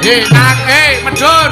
Kang, medhun.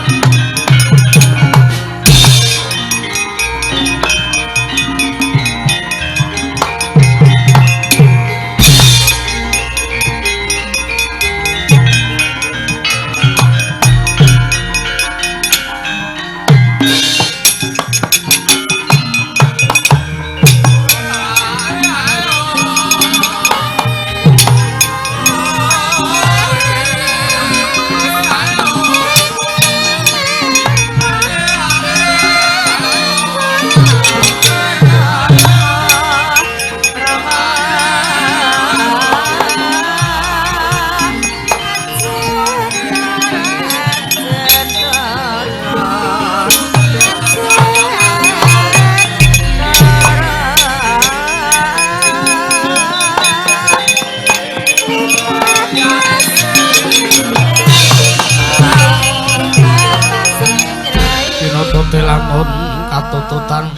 Lamun katututan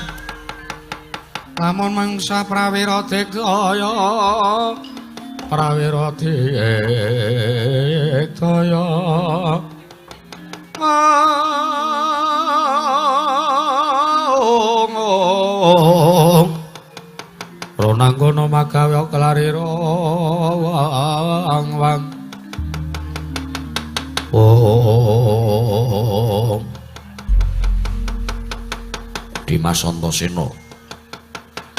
lamun mangsa prawira digdaya prawira digdaya ronanggono magawe kelarira wang wang oh. Dimas Antasena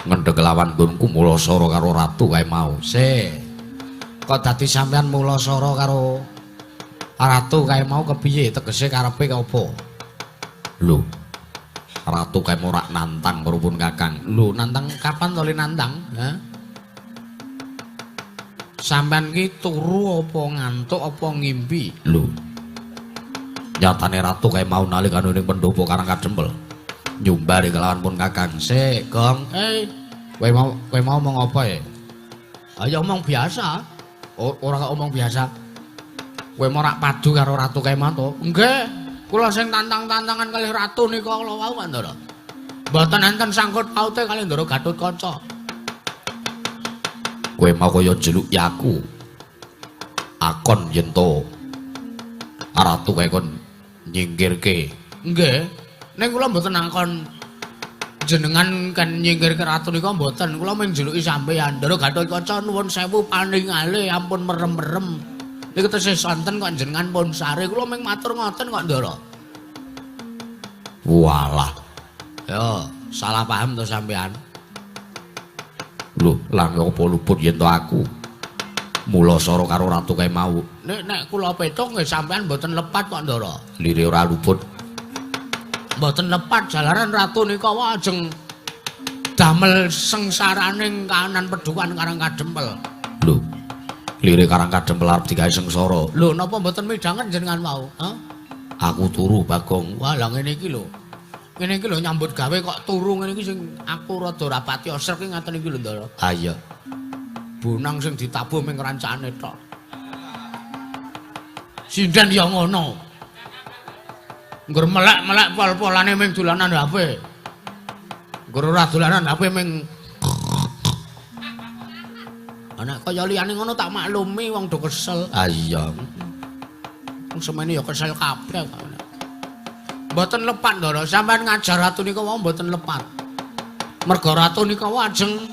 ngendheg lawan nggonku Mulasara karo ratu kae mau. Se. Kok dadi sampean Mulasara karo ratu kae mau kepiye tegese karepe apa? Lho. Ratu kae mau rak nantang prupun Kakang. Lho, nantang kapan to le nantang? Ha? Sampean ki turu apa ngantuk apa ngimpi? Lho. Nyatane ratu kae mau nalikane ning pendopo Karang Kadempel. Nyumbari kelawan pun Kakang. Sik, Gong. Kowe mau omong apa ya? Ayo omong biasa. Ora kok omong biasa. Kowe mau rak padu karo ratu kae mau to? Nggih. Kula sing tantang-tantangan kalih ratu nika kula wau Pak Ndara. Mboten enten sangkut paute kalih Ndara Gatotkaca. Kowe mau kaya njeluki aku. Akon yen to ratu kae kon nyingkirke. Nggih. Ning kula mboten angkon jenengan kan nyingkirke ratu nika mboten. Kula mung njeluki sampeyan. Ndara Gatotkaca nuwun sewu paningale ampun merem-merem. Niku tesih sonten kok jenengan pun sare. Kula mung matur ngoten kok Ndara. Walah. Yo, salah paham to sampeyan. Lho, lah opo luput yen to aku Mulasara karo ratu kae mau. Nek nek kula petuk nggih sampeyan mboten lepat kok Ndara. Lire ora luput. Mboten lepat jalaran ratu nika ajeng damel sengsaraning kahanan pedukan Karang Kadempel. Lho, lire Karang Kadempel arep digawe sengsara. Lho, napa mboten midhanget jenengan wau? Ha? Aku turu Bagong. Wah, lah ngene iki lho. Ngene iki lho nyambut gawe kok turu ngene iki sing aku rada ora pati osrek iki ngaten iki lho, Ndara. Ha iya. Bonang sing ditabuh ming rancane tok. Sinden ya ngono. Ngger melek-melek pol-polane ming dolanan HP. Ngger ora dolanan HP ming anak kaya liyane ngono tak maklumi wong do kesel. Ah iya. Wong semene ya kesel kabeh kok. Mboten lepat Ndara, sampean ngajar ratu nika wau mboten lepat. Merga ratu nika ajeng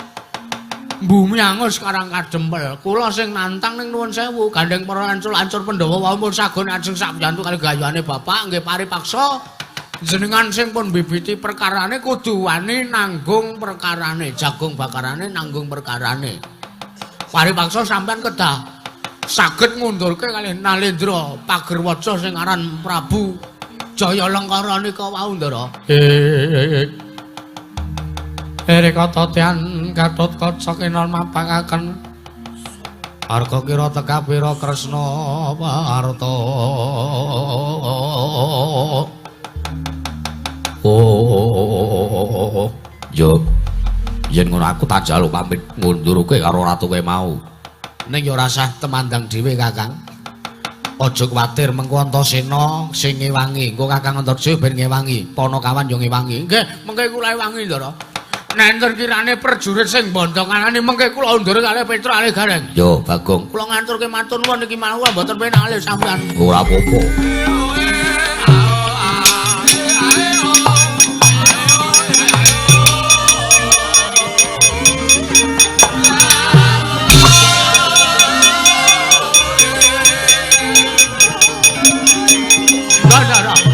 bumi angus Karang Kadempel. Kula sing nantang ning nuwun sewu, gandeng para ancul-ancur Pandhawa wau pun sagon ajeng sakbiyantu kali gayane bapak nggih paripaksa jenengan sing pun bibiti perkarane kudu wani nanggung perkarane, jagung bakarane nanggung perkarane. Paripaksa sampean kedah saged ngundurke kalih Nalendra Pagerwaja sing aran Prabu Jaya Lengkara nika wau Ndara. Erika tatian Gatotkaca kinon mapangaken arga kira tekapira Kresna Parta. Oh, yo yen ngono aku tak njaluk pamit ngundurke karo ratu kowe mau. Ning yo ora usah temandang dhewe Kakang. Aja kuwatir mengko Antasena sing ngewangi. Engko Kakang Antarja ben ngewangi, Panakawan yo ngewangi. Nggih, mengke kula ewangi Ndara. Nek enten kirane prajurit sing bondo kanane mengke kula undur kalih Petruk kalih Gareng. Yo, Bagong. Kula ngaturke matur nuwun niki mawon mboten penak kalih sampean. Ora apa-apa.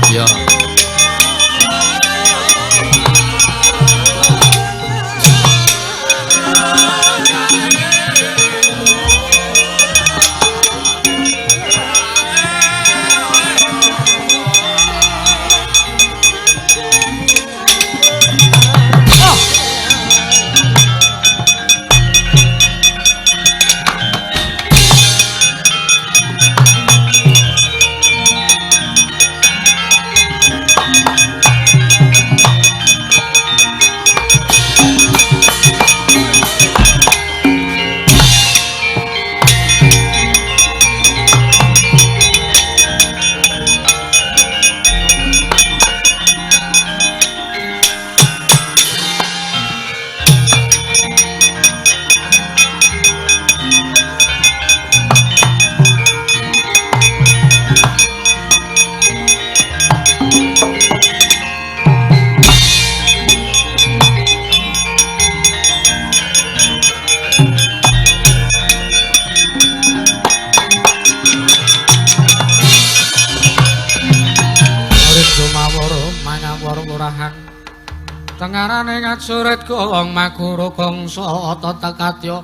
Ya. Tengarane ngasurit gong maguru gongso tetekatya.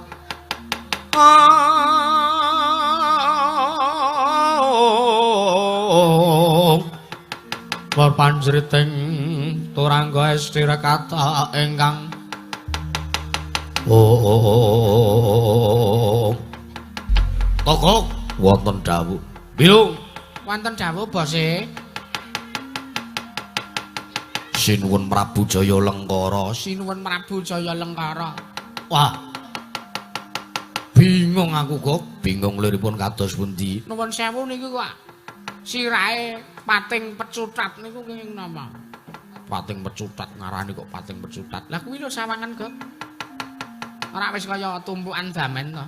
War panjriting turangga esti rekata ingkang Tokok wonten dawuh. Bilung wonten dawuh bose. Sinuwun Prabu Jaya Lengkara, sinuwun Prabu Jaya Lengkara. Wah. Bingung aku kok, bingung liripun kados pundi. Nuwun sewu niku kok sirahe pating pecutat niku kenging napa? Pating pecutat ngarani kok pating pecutat. Lah kuwi lho sawangan kok. Ora wis kaya tumpukan damen to.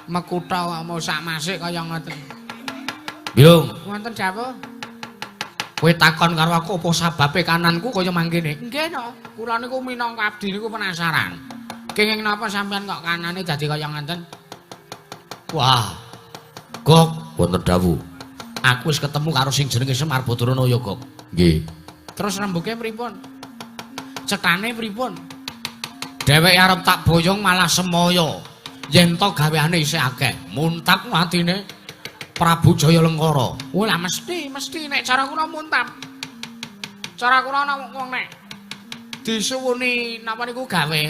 Mekutha mau sak masik kaya ngoten. Bilung, wonten dawuh. Kowe takon karo aku apa sababe kananku kaya mangkene? Nggih to, kula niku minangka abdi niku penasaran. Kenging napa sampean kok kanane dadi kaya ngoten? Wah. Gok, wonten dawuh. Aku wis ketemu karo sing jenenge Semar Badranaya, Gok. Nggih. Terus rembuke pripun? Cetane pripun? Dheweke arep tak boyong malah semaya. Yen to gaweane isih akeh, muntap atine Prabu Jaya Lengkara. Oh lah mesti nek cara kula muntap. Cara kula ana wong nek disuwuni napa niku gawe,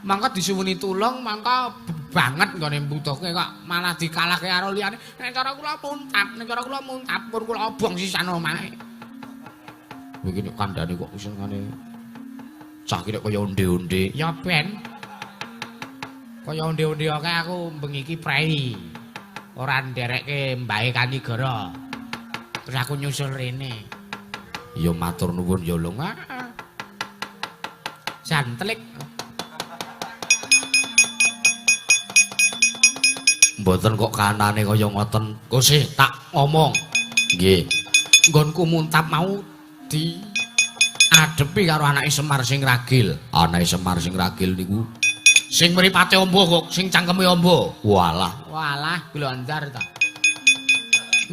mangka disuwuni tulung, mangka banget nggone mbutuhke kok malah dikalahke karo liyane. Nek cara kula muntap, nek cara kula muntap pun kula obong sisan omahe. Kowe iki nek kandhane kok senengane cah iki nek kaya onde-onde. Ya ben. Kaya onde-onde akeh aku bengi iki prei. Ora nderekke mbahe Kanigara. Terus aku nyusul rene. Ya matur nuwun ya Lung. Jantlik. Mboten kok kanane kaya ngoten. Kose tak omong. Nggih. Nggonku muntap mau di adepi karo anake Semar sing ragil. Anake Semar sing ragil niku sing mripate amba kok, sing cangkeme amba. Walah, walah glondar ta.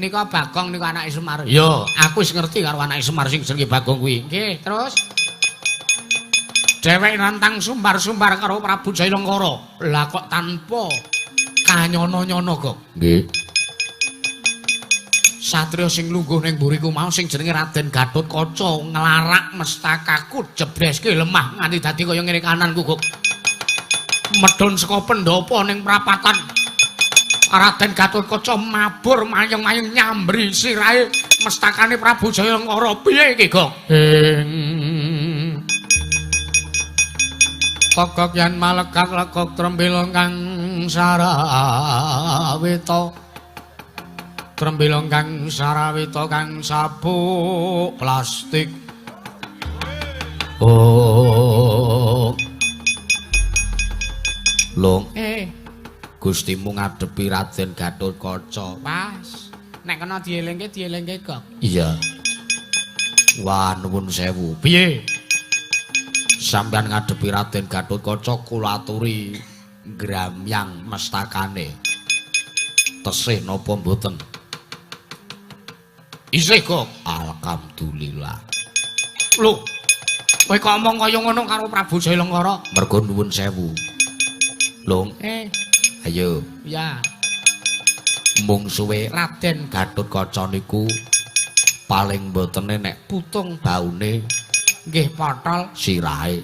Nika Bagong niku anake Semar. Ya, aku wis ngerti karo anake Semar sing jenenge Bagong kuwi. Nggih, terus dheweke nantang sumbar-sumbar karo Prabu Jaya Lengkara. Lah kok tanpa kanyono-nyono kok. Nggih. Satria sing lungguh ning mburiku mau sing jenenge Raden Gatotkaca nglarak mestakaku jebreske lemah nganti dadi kaya ngene kananku kok. Medhun saka pendhapa ning prapatan. Raden Gatotkaca mabur mayeng-mayeng nyambri sirahe mestakane Prabu Jaya Lengkara. Piye iki, Gong? Ing Togok yen malegak legok trembila kang sarawita. Trembila kang sarawita kang sabuk plastik. Oh. Lung. Gustimu ngadepi Raden Gatotkaca. Pas. Nek kena dielingke dielingke kok. Iya. Wah, nuwun sewu. Piye? Sampeyan ngadepi Raden Gatotkaca kula aturi gramyang mestakane. Tesih napa mboten? Isih kok. Alhamdulillah. Lho, kowe kok omong kaya ngono karo Prabu Jayalengkara? Mergo nuwun sewu. Lung. Ayo. Ya. Mungsuhe Raden Gatotkaca niku paling mbotene nek putung baune nggih potol sirahe.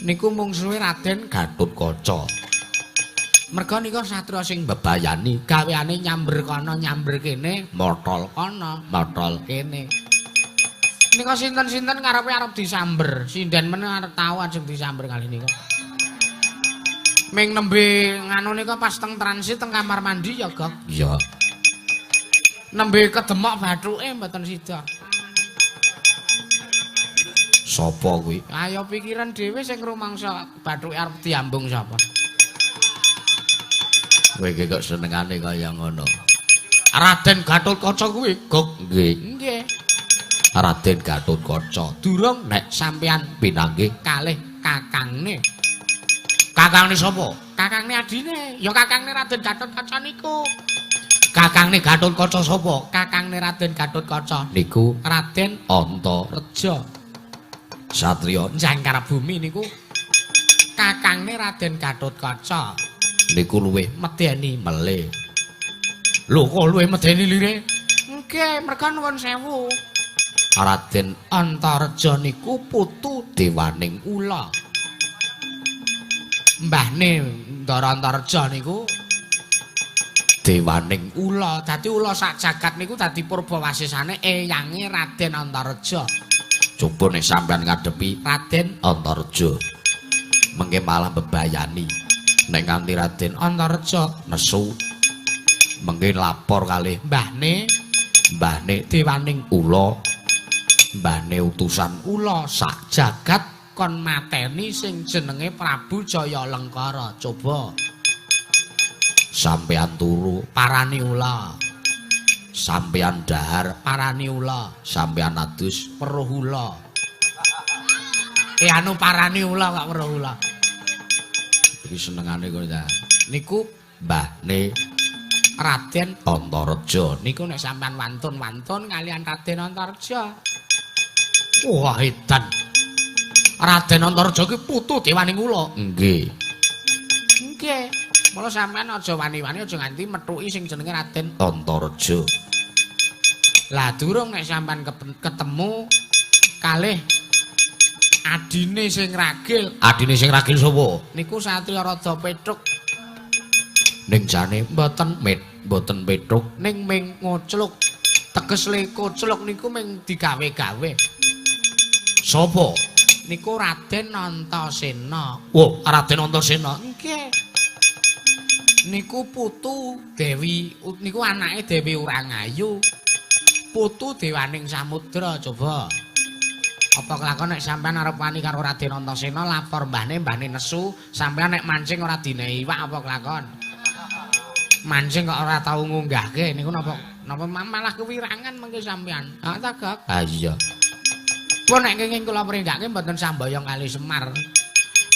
Niku mungsuhe Raden Gatotkaca. Merga nika satriya sing bebayani gaweane nyamber kono nyamber kene, motol kono, motol kene. Nika sinten-sinten karepe arep disamber, sinden men arep tau ajeng disamber kali nika. Ming nembe nganu nika pas teng transit teng kamar mandi ya, Gok. Iya. Nembe kedemok bathuke mboten sida. Sapa kuwi? Ayo pikiran dhewe sing rumangsa bathuke arep diambung sapa. Kowe iki kok senengane kaya ngono. Raden Gatotkaca kuwi, Gok. Nggih. Nggih. Raden Gatotkaca durung nek sampeyan pinanggih kalih kakangne. Kakangne sapa? Kakangne adine. Ya kakangne Raden Gatotkaca niku. Kakangne Gatotkaca sapa? Kakangne Raden Gatotkaca niku Raden Antareja. Satriya Jangkar Bumi niku kakangne Raden Gatotkaca. Niku luwih medeni mele. Lho kok luwih medeni lire? Nggih, merga nuwun sewu. Raden Antareja niku putu dewaning ula. Mbahne Ndara Antareja niku dewaning ula. Dadi ula sak jagat niku dadi purbawasisane eyange Raden Antareja. Coba nek sampean ngadepi Raden Antareja, mengke malah bebayani. Nek nganti Raden Antareja nesu, mengke lapor kalih mbahne, mbahne dewaning ula, mbahne utusan ula sak jagat kon mateni sing jenenge Prabu Jayalengkara. Coba sampean turu parani ula, sampean dahar parani ula, sampean adus weruh ula. Anu parani ula kok weruh ula. Iki senengane kok ta. Niku mbahne Raden Antareja niku nek sampean wantun-wantun kalian Raden Antareja. Wah, edan. Raden Antareja ki putu dewaning ula. Nggih. Nggih. Mula sampean aja wani-wani aja nganti methuki sing jenenge Raden Antareja. Lah durung nek sampean ketemu kalih adine sing ragil. Adine sing ragil sapa? Niku satriya rada petruk. Ning jane mboten mboten petruk ning ming ngocluk. Teges le kocluk niku ming digawe-gawe. Sapa? Niku Raden Antasena. Wah, Raden Antasena. Nggih. Niku putu Dewi, niku anake Dewi Urangayu. Putu dewaning samudra, coba. Apa kelakon nek sampean arep wani karo Raden Antasena lapor mbahne, mbahne nesu, sampean nek mancing ora dinehi iwak apa kelakon? Mancing kok ora tau ngunggahke niku napa napa malah kewirangan mengke sampean. Ha ta, Gok? Ha iya. Pun nek kenging kula pringgake mboten sambayang kali Semar.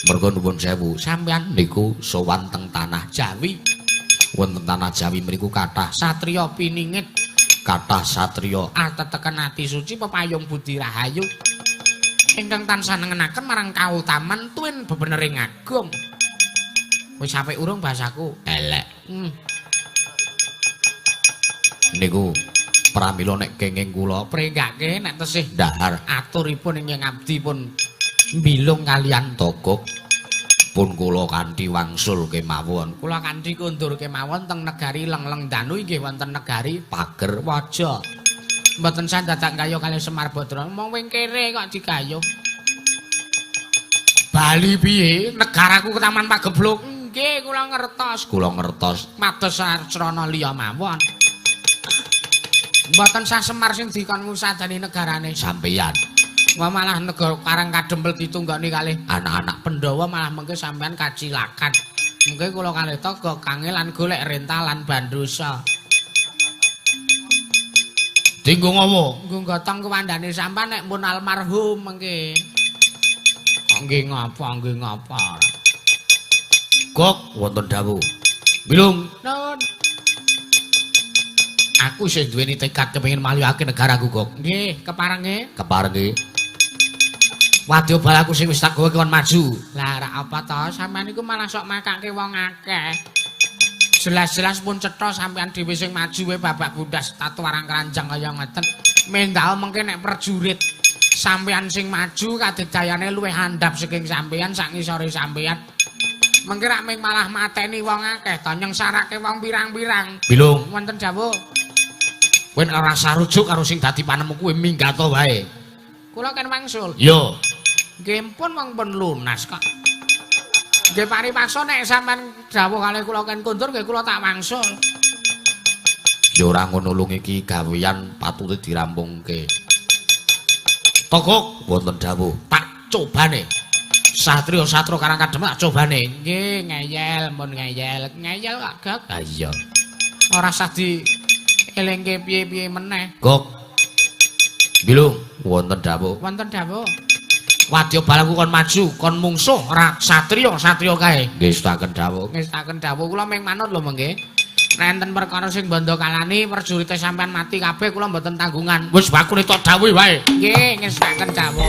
Merga nuwun sewu, sampean niku sowan teng tanah Jawi. Wonten tanah Jawi mriku kathah satriya piningit, kathah satriya ateteken ati suci pepayung budi rahayu. Ingkang tansah nengenaken marang kautaman tuwin bebenering agung. Wis apik urung bahasaku? Elek. Niku pramila nek kenging kula pringgake nek tesih dahar aturipun ingkang abdi pun mbilung kalian togok pun kula kanthi wangsul kemawon. Kula kanthi kondur kemawon teng negari Lengleng Danu inggih wonten negari Pager Waja. Mboten sah dadak gayuh kalih Semar Badra. Mong wing kere kok digayuh. Bali piye? Negaraku ke Taman Pagebluk. Nggih, kula ngertos. Kula ngertos. Mados srana liya mawon. Mboten sah Semar sing dikon ngusadani negarane sampeyan. Wah malah negara Karang Kadempel ditunggoni kalih anak-anak Pandhawa malah mengke sampeyan kacilakan. Mengke kula kalih Togok kangelan golek rentalan bandosa. Dinggo ngopo? Nggo gotong kewandane sampean nek pun almarhum mengke. Nggih ngapa, nggih ngapa. Gok wonten dawuh. Bilung, Nuwun. Aku isih duweni tekad kepengin malihake negaraku, Gok. Nggih, keparenge? Keparenge. Wadya balaku sing wis tak gawe kon maju. Lah rak apa to? Sampeyan iku malah sok makake wong akeh. Jelas-jelas pun cetha sampeyan dhewe sing maju wae babak bundas tatu arang keranjang kaya ngeten. Mendal mengke nek prajurit sampeyan sing maju kadedayane luwih andhap saking sampeyan sak ngisore sampeyan. Mengke rak ming malah mateni wong akeh to nyengsarake wong pirang-pirang. Bilung, wonten dawuh. Kowe nek ora sarujuk karo sing dadi panemu kuwi minggato wae. Kula kan wangsul. Iya. Nggih pun wong pun lunas kok. Nggih paripaksa nek sampean dawuh kalih kula ken kondur nggih kula tak wangsul. Ya ora ngono lung iki gawean patute dirampungke. Togok wonten dawuh, tak cobane. Satria-satria Karang Kadem tak cobane. Nggih ngeyel, mun ngeyel. Ngeyel kok, Gok. Ha iya. Ora usah di elingke piye-piye meneh. Gok. Bilung wonten dawuh. Wonten dawuh. Wadya balaku kon maju, kon mungsuh ora satriya-satriya kae. Nggih setaken dawuh. Nggih setaken dawuh kula ming manut lho mengke. Nek enten perkara sing bondo kalani prajurite sampean mati kabeh kula mboten tanggungan. Wis bakune tok dawuh wae. Nggih, nggih setaken dawuh.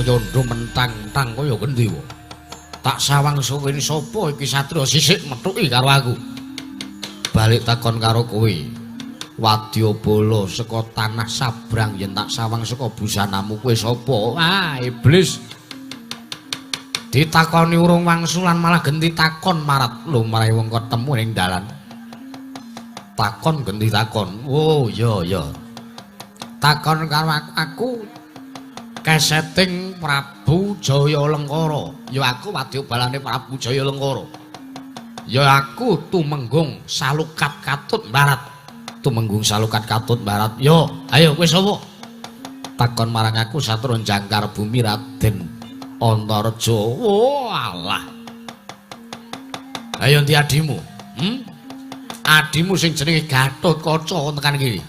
yondo mentang-mentang kaya gendhewa. Tak sawang suwene sapa iki satriya sisik methuki karo aku. Balik takon karo kowe. Wadyabala saka tanah sabrang yen tak sawang saka busanamu kowe sapa? Ah, iblis. Ditakoni urung wangsulan malah genti takon marat lumrahe wong ketemu ning dalan. Takon genti takon. Oh, iya iya. Takon karo aku keseting Prabu Jaya Lengkara. Ya aku wadyabalane Prabu Jaya Lengkara. Ya aku Tumenggung Salukat Katut Barat. Tumenggung Salukat Katut Barat. Yo, ayo kowe sapa? Takon marang aku satru jangkar bumi Raden Antareja. Oh, alah. Ayo ndi adimu? Hmm? Adimu sing jenenge Gatotkaca tekan iki.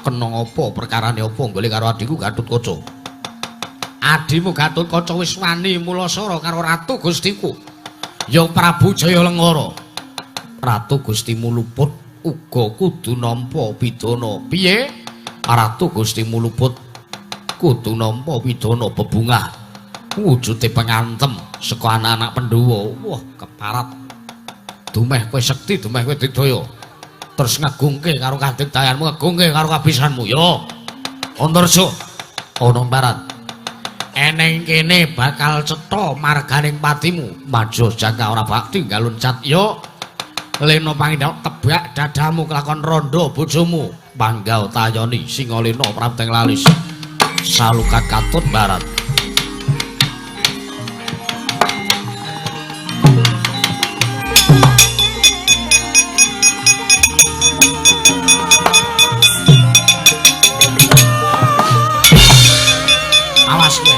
Kena apa perkarane apa golek karo adhiku Gatotkaca? Adimu Gatotkaca wis wani mulasara karo Ratu Gustiku. Ya Prabu Jaya Lengkara. Ratu Gustimu luput uga kudu nampa pidana. Piye? Ratu Gustimu luput kudu nampa pidana bebungah wujude pengantem saka anak-anak Pandhawa. Wah, keparat. Dumeh kowe sekti, dumeh kowe digdaya. Terus ngagungke karo kadigdayanmu, ngagungke karo kabisanmu. Yo. Antareja ana barat. Eneng kene bakal cetha marganing patimu. Maja jangka ora bakti galuncat. Yo. Lena pangindhak tebak dadamu kelakon rondo bojomu. Panggau tayoni Singalena prapteng lalis. Salukat Katut Barat. Awas kowe.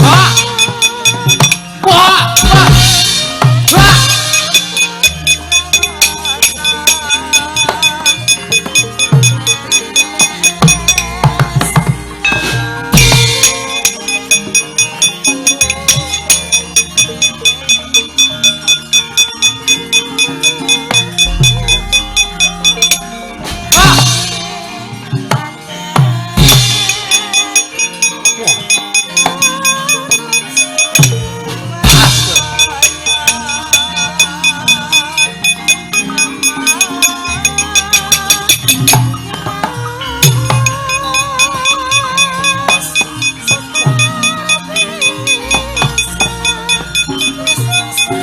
Wah! Wah! Wah! Wah!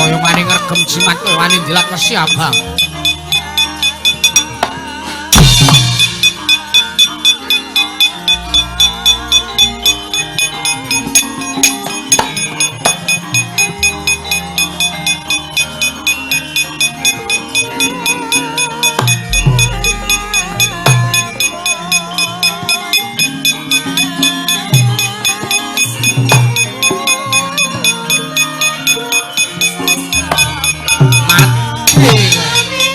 Kaya wani ngregem jimat kowe wani ndelak wesi abang. Mati.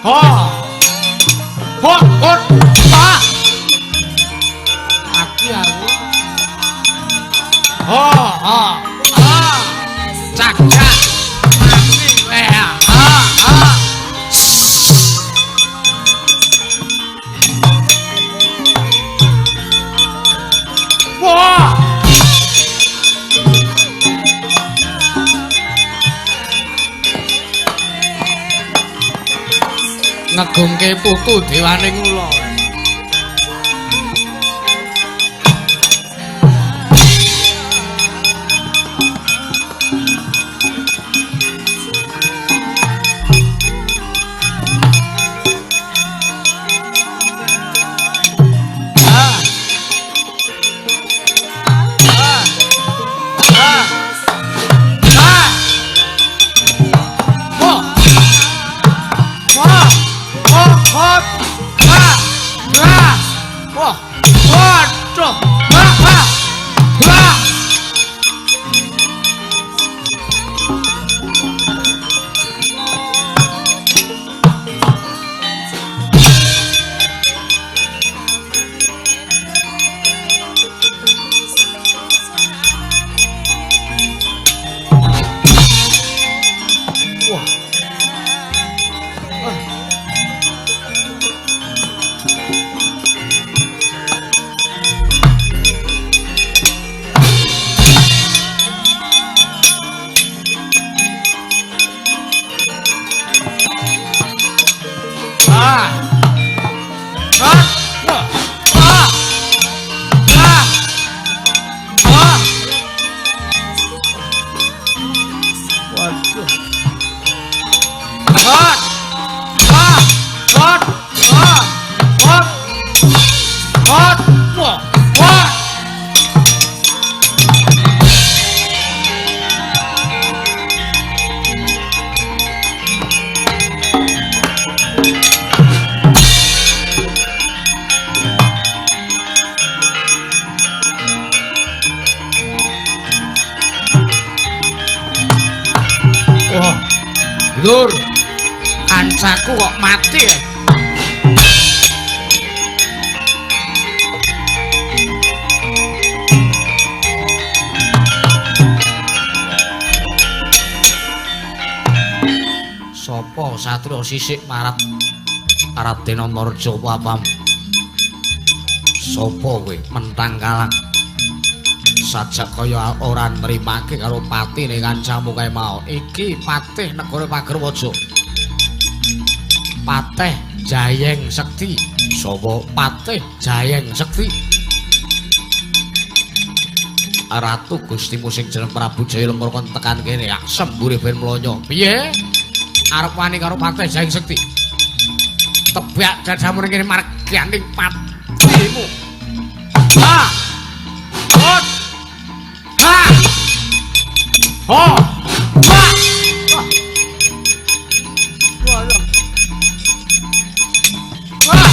Ho. Ho, hot. Ah. Mati aku. Ho, ho. Ah. Cak, cak. Mati kowe. Ah, ah. Wah. Ngegungke putu dewaning ula. Ah. Ah. Ah. Ah. Wah. Wah. Hot. Ha. Ha. Wah. Waduh. Ha. Ha. Ha. Wah. Ah. Ah. Ah. Wah. Ah. Ah. Ah. Waduh. Ah. Ah. Ah. Ah. Ah. Ah. Wah. Wah. Wah, lur, kancaku kok mati ya? Sopo satria sisik marat Raden Antarja apa? Sopo kowe mentang kalang? Sajak kaya ora nrimake karo patine kancamu kae mau. Iki patih negara Pagerwaja. Patih Jayeng Sekti. Sapa Patih Jayeng Sekti? Ratu Gustimu sing jeneng Prabu Jaya Lengkara kon tekan kene sembure ben mlonyo. Piye? Arep wani karo Patih Jayeng Sekti? Tebak dadamu ning kene marganing patimu. Ah! Hot! Ha! Ho! Ha! Wah! Wah!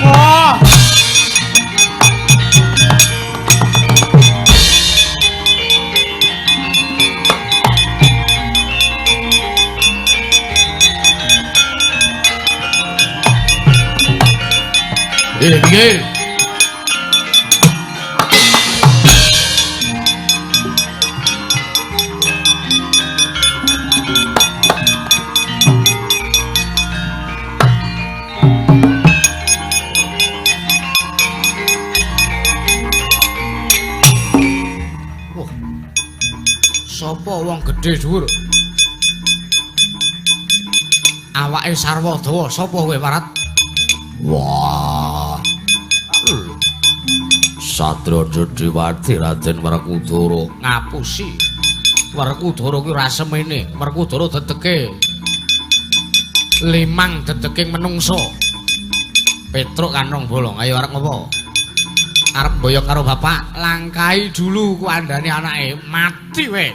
Wah! Minggir. Wah. Sapa wong gedhe dhuwur? Awake sarwa dawa, sapa kowe, Parat? Wah. Satria Jediwati Raden Werkudara ngapusi. Werkudara kuwi ora semene, Werkudara dedeke limang dedeking menungsa. Petruk kanong bolong, ayo arep ngopo? Arep boyong karo bapak, langkai dulu kuandane anake, mati we.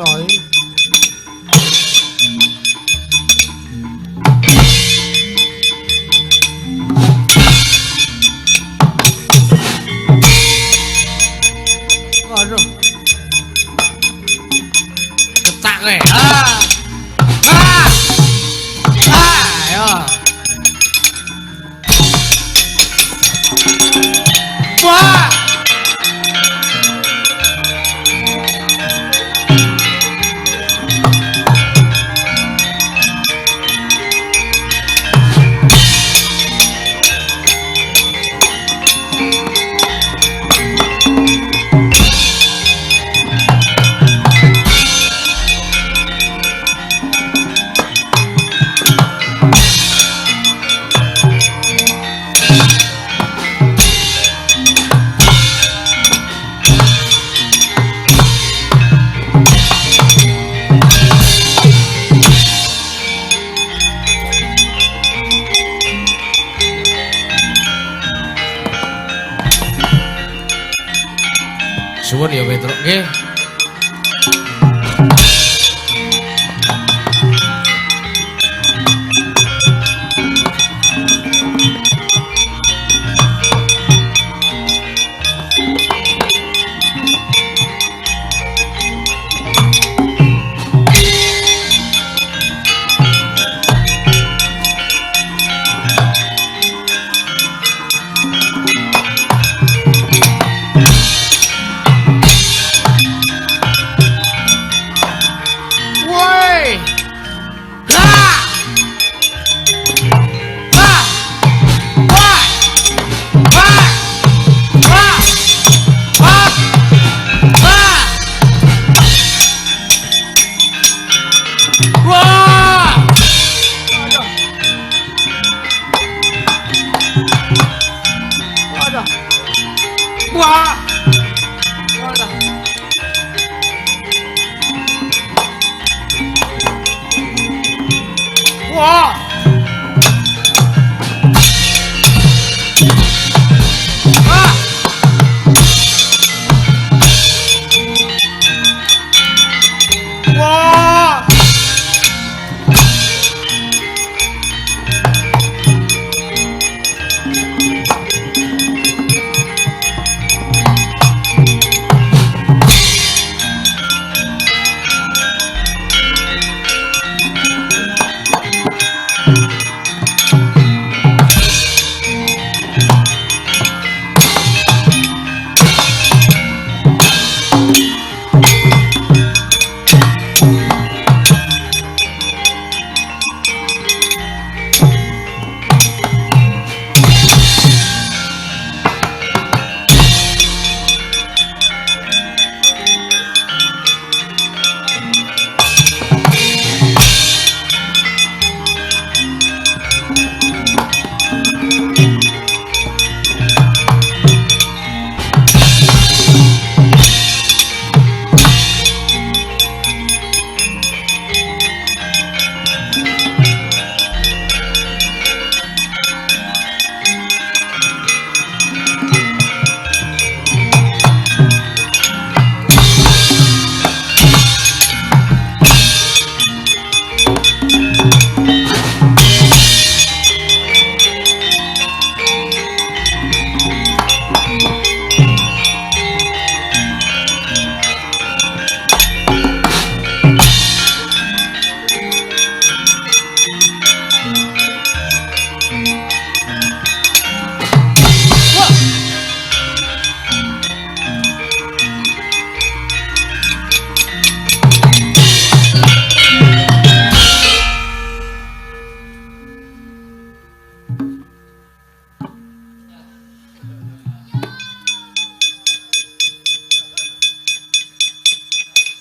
Asoe. Waduh. Ketak kowe. Ah. Ah. Ah, ayo. Wah. Suwun ya Petruk nggih.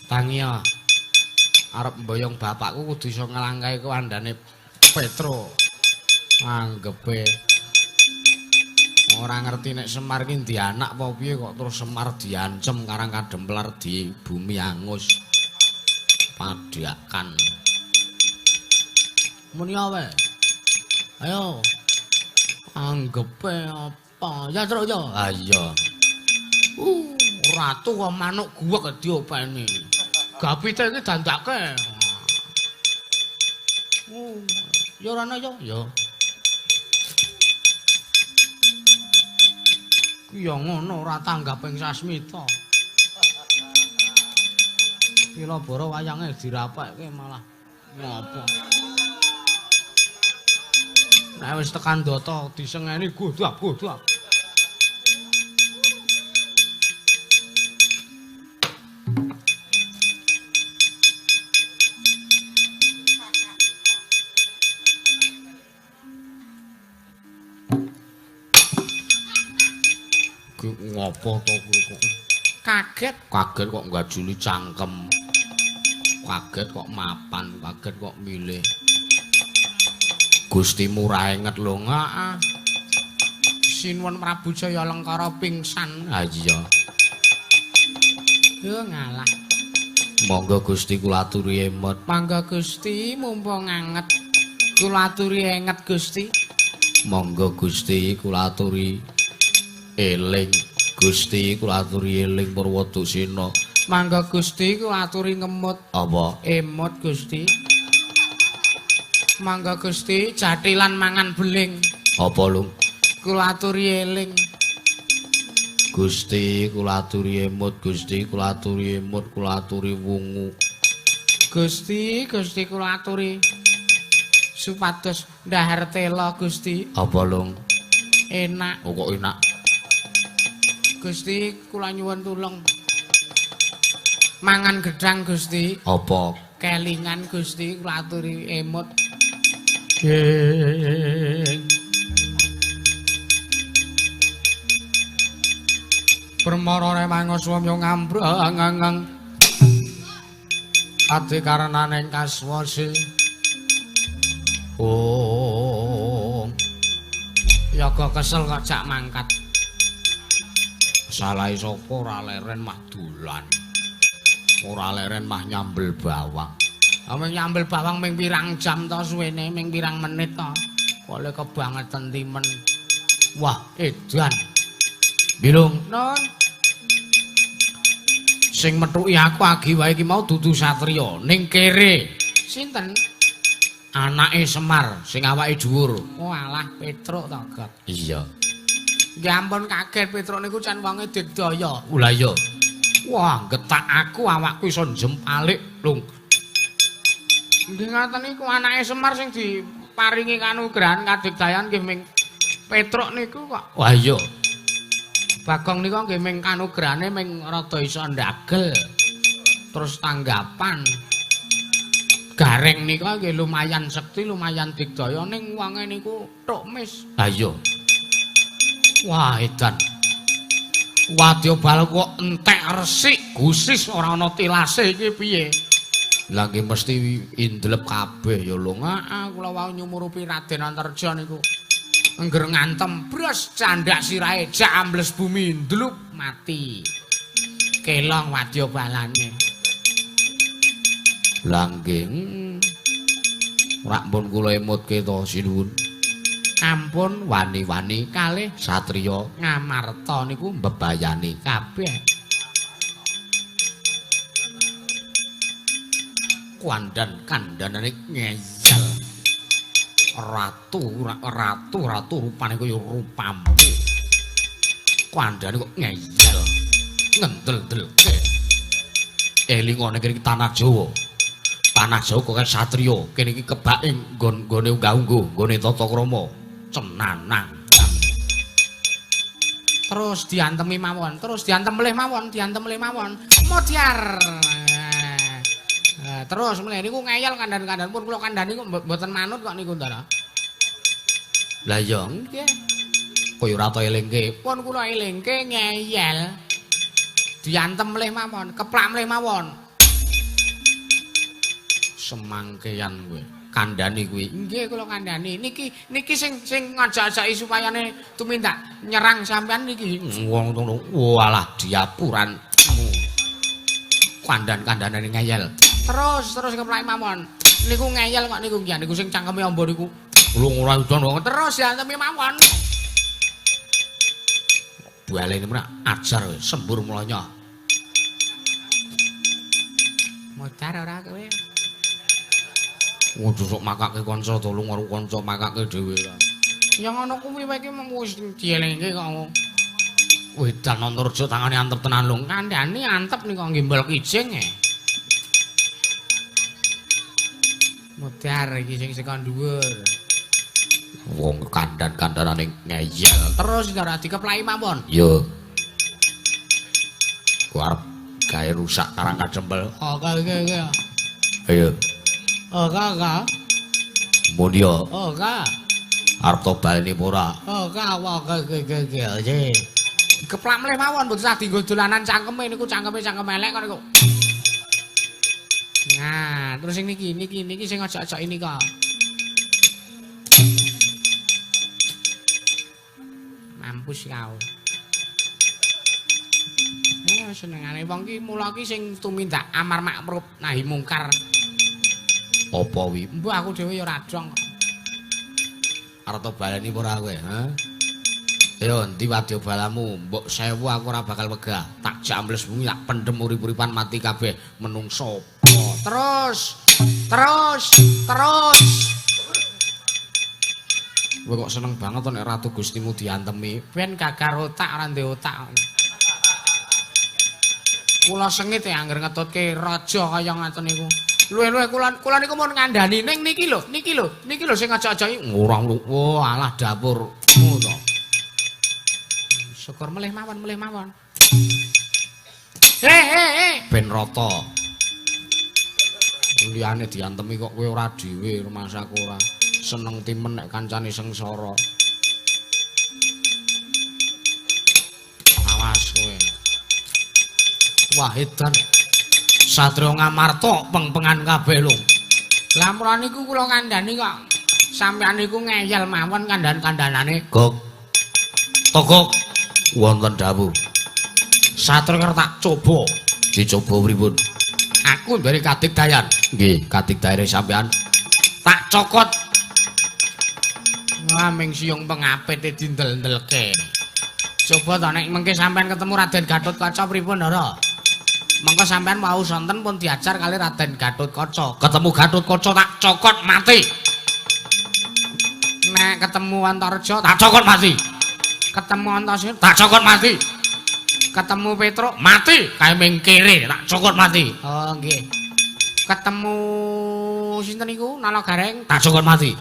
Tangiya. Arep mboyong bapakku kudu iso nglangkahi kandhane Petro. Anggepe ora ngerti nek Semar ki ndi anak apa piye kok terus Semar diancem karang kademplar di bumi angus. Padhakan. Muni awe. Ayo. Anggepe apa? Ya truk ya. Ha iya. Ratu kok manuk guwek diopeni. Gapite iki dandake. Oh, ya ora ana ya. Ya. Ki ya ngono ora tanggaping sasmita. Pilabara wayange dirapekke malah ngopo. Nek wis tekan data disengeni godhap-godhap. Ki ngopo to kuwi kok? Kaget, kaget kok nggajuli cangkem. Kaget kok mapan, kaget kok milih. Gusti murah inget lho, heeh. Sinuwun Prabu Jaya Lengkara pingsan. Ha iya. Yo ngalah. Monggo Gusti kula aturi emot. Mangga Gusti mumpung anget. Kula aturi enget Gusti. Monggo Gusti kula aturi eling. Gusti kula aturi eling Purwadusena. Mangga Gusti kula aturi ngemut. Apa? Emot Gusti. Mangga Gusti jathilan mangan beling. Apa lho? Kula aturi eling. Gusti kula aturi emot, Gusti kula aturi emot, kula aturi wungu. Gusti, Gusti kula aturi supados ndahar tela Gusti. Apa lho? Enak. Oh, kok enak? Gusti kula nyuwun tulung. Mangan gedhang Gusti. Apa? Kelingan Gusti kula aturi emot. Permara mangaswamya ngambrang ati karenaning kaswasi. Oh. Yaga kesel kok jak mangkat. Salahe sapa ora leren mah dolan. Ora leren mah nyambel bawang. Ming nyambel bawang ming pirang jam to suwene, ming pirang menit to. Kok le kebangetan timen. Wah, edan. Bilung, Non. Sing methuki aku agi wae iki mau dudu satriya ning kere. Sinten? Anake Semar sing awake dhuwur. Oh alah, Petruk to, Gok. Iya. Nggih ampun kaget Petruk niku can wonge digdaya. Lah iya. Wah, getak aku awakku iso njempalik, Lung. Nggih ngaten niku anake Semar sing diparingi kanugrahan kadigdayan nggih ming Petruk niku kok. Wah iya. Bagong niku nggih ming kanugrahane ming rada iso ndagel. Terus tanggapan. Gareng niku nggih lumayan sekti, lumayan digdaya ning wonge niku tok mis. Ha iya. Wah, edan. Wadya bal kok entek resik, gusis ora ana tilase iki piye? Lah nggih mesti indlep kabeh ya lho. Heeh, kula wau nyumurupi Raden Antarja niku. Angger ngantem bres candhak sirahe jak ambles bumi ndlup mati. Kelong wadya balane. Lah nggih. Ora ampun kula emutke to sinuwun. Ampun wani-wani kalih satriya Ngamarta niku mbebayani kabeh. Kuandan kandhanane ngeyel. Ratu ratu ratu rupane kaya rupamu. Kandhane kok ngeyel. Ngendel-ndelke. Elingane kene iki tanah Jawa. Tanah Jawa kok satriya, kene iki kebake nggon-nggone unggah-ungguh, nggone tata krama. Cenanang. Terus diantemi mawon, terus diantem melih mawon, diantem melih mawon. Modyar. Terus mulai niku ngeyel kandhan-kandhan pun kula kandhani kok mboten manut kok niku Ndara. Lah iya nggih. Kaya ora ta elingke. Pun kula elingke ngeyel. Diantem melih mawon, keplak melih mawon. Semangkean kowe. Kandhani kuwi. Nggih kula kandhani. Niki niki sing sing ngajak-ajaki supayane tumindak nyerang sampean niki. Wong ngono. Walah diapuranmu. Kandhan-kandhanane ngeyel. Terus terus keplak mawon. Niku ngeyel kok niku nggih niku sing cangkeme amba niku. Lho ora udan kok. Terus diantemi mawon. Balene mrek ajar sembur mulanya. Modar ora kowe. Waduh sok makake kanca tolong karo kanca makake dhewe lah. Ya ngono kuwi wae iki mung wis dielingke kok. Wedan Antarja tangane antep tenan lho. Kandhane antep nika nggembol kijing e. Modar iki sing saka dhuwur. Wong kandhan-kandhanane ngeyel. Terus ora dikeplaki mawon. Yo. Ku arep gawe rusak Karang Kadempel. Oke oke oke. Ayo. Oke oke. Muni yo. Oke. Arep to baleni apa ora? Oke oke oke oke oke. Dikeplak mleh mawon mboten usah dienggo dolanan cangkeme niku cangkeme cangkem elek kok niku. Nah, terus sing niki niki niki sing ajak-ajak ini kok. Mampus kau. Senengane wong ki mula ki sing tumindak amar makruf nahi mungkar. Apa wi? Mbok aku dhewe ya ora dong. Arep to baleni apa ora kowe, ha? Ayo endi wadya balamu? Mbok sewu aku ora bakal wegah. Tak jambles bumi tak pendem urip-uripan mati kabeh menungso. Terus, terus, terus. Kowe kok seneng banget to nek Ratu Gustimu diantemi. Ben gagar otak ora ndek otak. Kula sengit ya angger ngetutke raja kaya ngaten niku. Luwih-luwih kula niku mun ngandani ning niki lho, niki lho, niki lho sing ajak-ajaki ora wah alah dapurmu to. Syukur melih mawon, melih mawon. Heh. Ben rata. Liyane diantemi kok kowe ora dhewe rumasaku ora. Seneng timen nek kancane sengsara. Awas kowe. Wah edan. Satria Ngamarta peng-pengan kabeh lho. Lah mula niku kula kandhani kok sampeyan niku ngeyel mawon kandhan-kandhanane. Gok. Togok wonten dawuh. Satria tak coba. Dicoba pripun? Aku duwe kadigdayan. Nggih, kadigdayane sampeyan. Tak cokot. Wah, ming siung pengapite dindel-ndelke. Coba to nek mengke sampeyan ketemu Raden Gatotkaca pripun, Ndara? Mengko sampeyan wau sonten pun diajar kali Raden Gatotkaca. Ketemu Gatotkaca tak cokot mati. Nek ketemu Antarja tak cokot mati. Ketemu Antasena tak cokot mati. Ketemu Petruk mati. Kae ming kere tak cokot mati. Oh nggih. Ketemu sinten niku Nala Gareng tak cokot mati.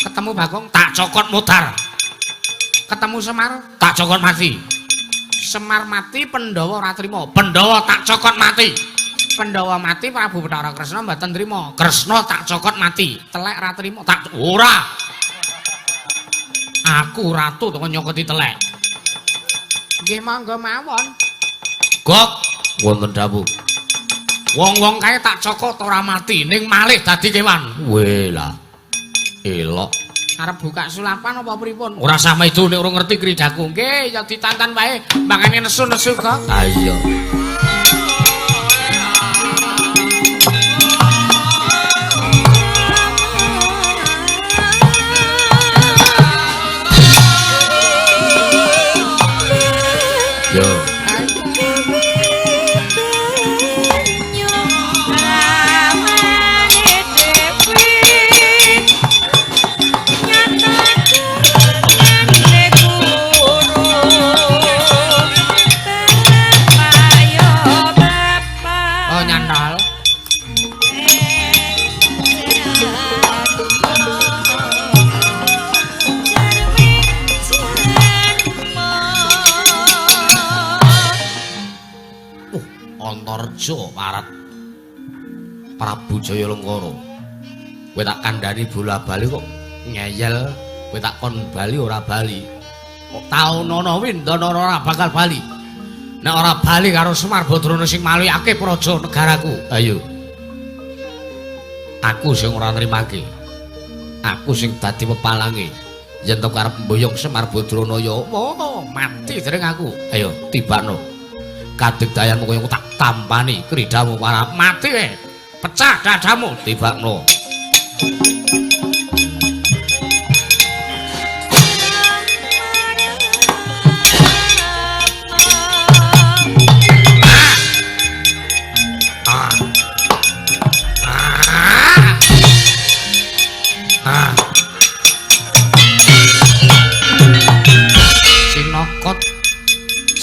Ketemu Bagong tak cokot mutar. Ketemu Semar tak cokot mati. Semar mati Pandhawa ora trima. Pandhawa tak cokot mati. Pandhawa mati Prabu Bathara Kresna mboten trima. Kresna tak cokot mati. Telek ora trima. Tak ora. Aku ratu to nyokoti telek. Nggih monggo mawon. Gok wonten dawuh. Wong-wong kae tak cokot ora mati ning malih dadi kewan. Weh lah. Elok. Arep buka sulapan apa pripun? Ora sama itu nek ora ngerti kridaku. Nggih, ya ditantan wae. Mangane nesu-nesu kok. Ha iya. Yo. Antarja parat Prabu Jayalengkara. Kowe tak kandhani bola-bali kok ngeyel, kowe tak kon bali ora bali. Kok taunana windana ora bakal bali. Nek ora bali karo Semar Badrana sing malihake praja negaraku. Ayo. Aku sing ora nrimake. Aku sing dadi pepalange. Yen to karep mboyong Semar Badrana ya oh, mati dereng aku. Ayo tibakno. Kadigdayanmu kaya tak tampani kridamu para mati we. Pecah dadamu tibakno. Ah.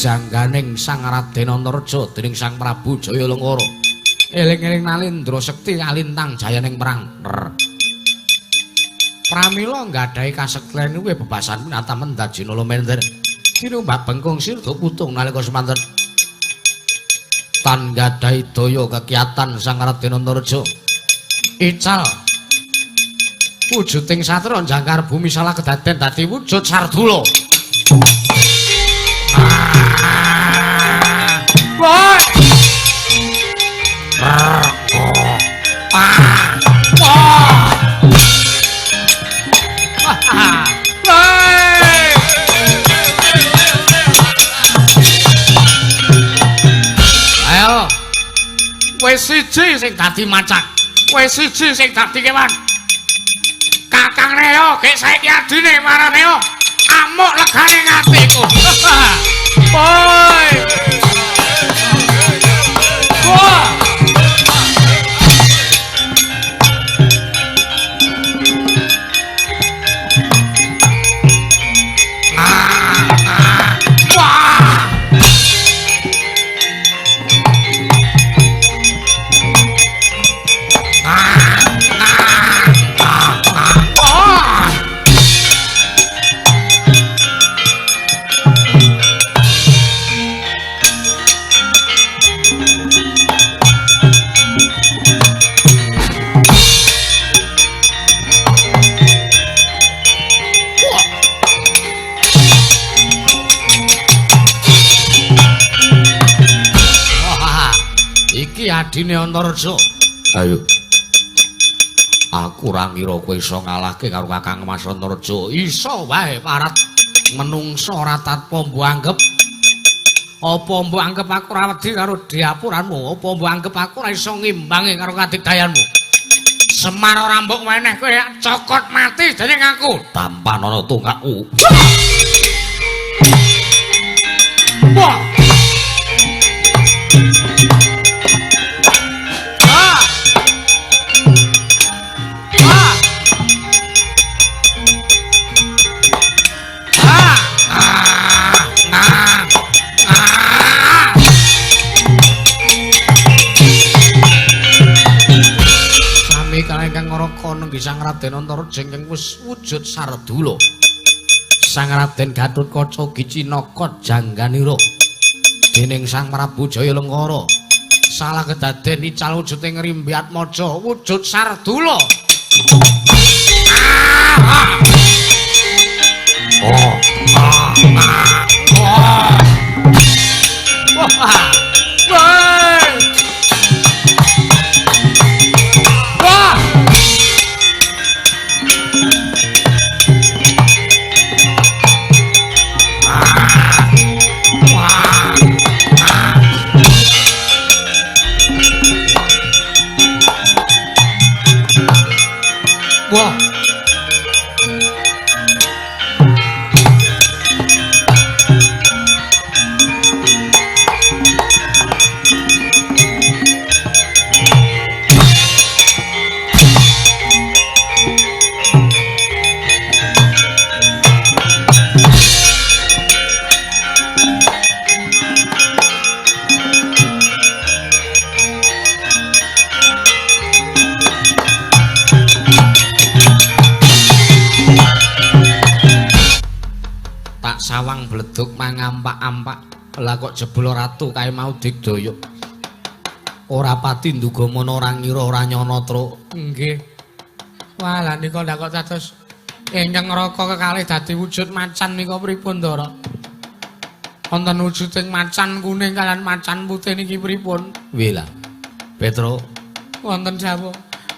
Jangganing Sang Raden Antareja dening Sang Prabu Jaya Lengkara. Eling-eling Nalindra sekti kalintang jayaning perang. Pramila nggadahi kasekten kuwi bebasan minata mendhat jinala mender. Tinumbak bengkung sirda putung nalika semanten. Tan nggadahi daya kekiatan Sang Raden Antareja. Ical wujuding satra jangkar bumi salah kedaden dadi wujud sardula. Wah. Ayo. Wis siji sing dadi macan. Wis siji sing dadi kewan. Kakang Reo, gek saiki adine marang Reo. Amuk legane atiku. Woi. Wah. Adine Antareja. Ayo. Aku ora ngira kowe iso ngalahke karo Kakang Mas Antareja. Iso wae parat menungsa ora tanpa mbok anggep. Apa mbok anggep aku ora wedi karo diapuranmu? Apa mbok anggep aku ora iso ngimbangi karo kadigdayanmu? Semar ora mbok weneh kowe cokot mati dening aku. Tampan ana tungakku. Wah. Nenggi Sang Raden Antareja ingkang wis wujud sardula. Sang Raden Gatotkaca gicinaka jangganira dening Sang Prabu Jaya Lengkara. Salah kedaden ical wujuding Ngrimbi Atmaja wujud sardula. Oh. Wah. Wah. Sawang bleduk mangampak-ampak. Lah kok jebul ratu kae mau digdaya. Ora pati nduga mono ora ngira ora nyana truk. Nggih. Wah, lha nika ndak kok dados ingkang neraka kekalih dadi wujud macan nika pripun, Ndara? Wonten wujuding macan kuning kalian macan putih niki pripun? Wih lah. Petro, wonten sapa?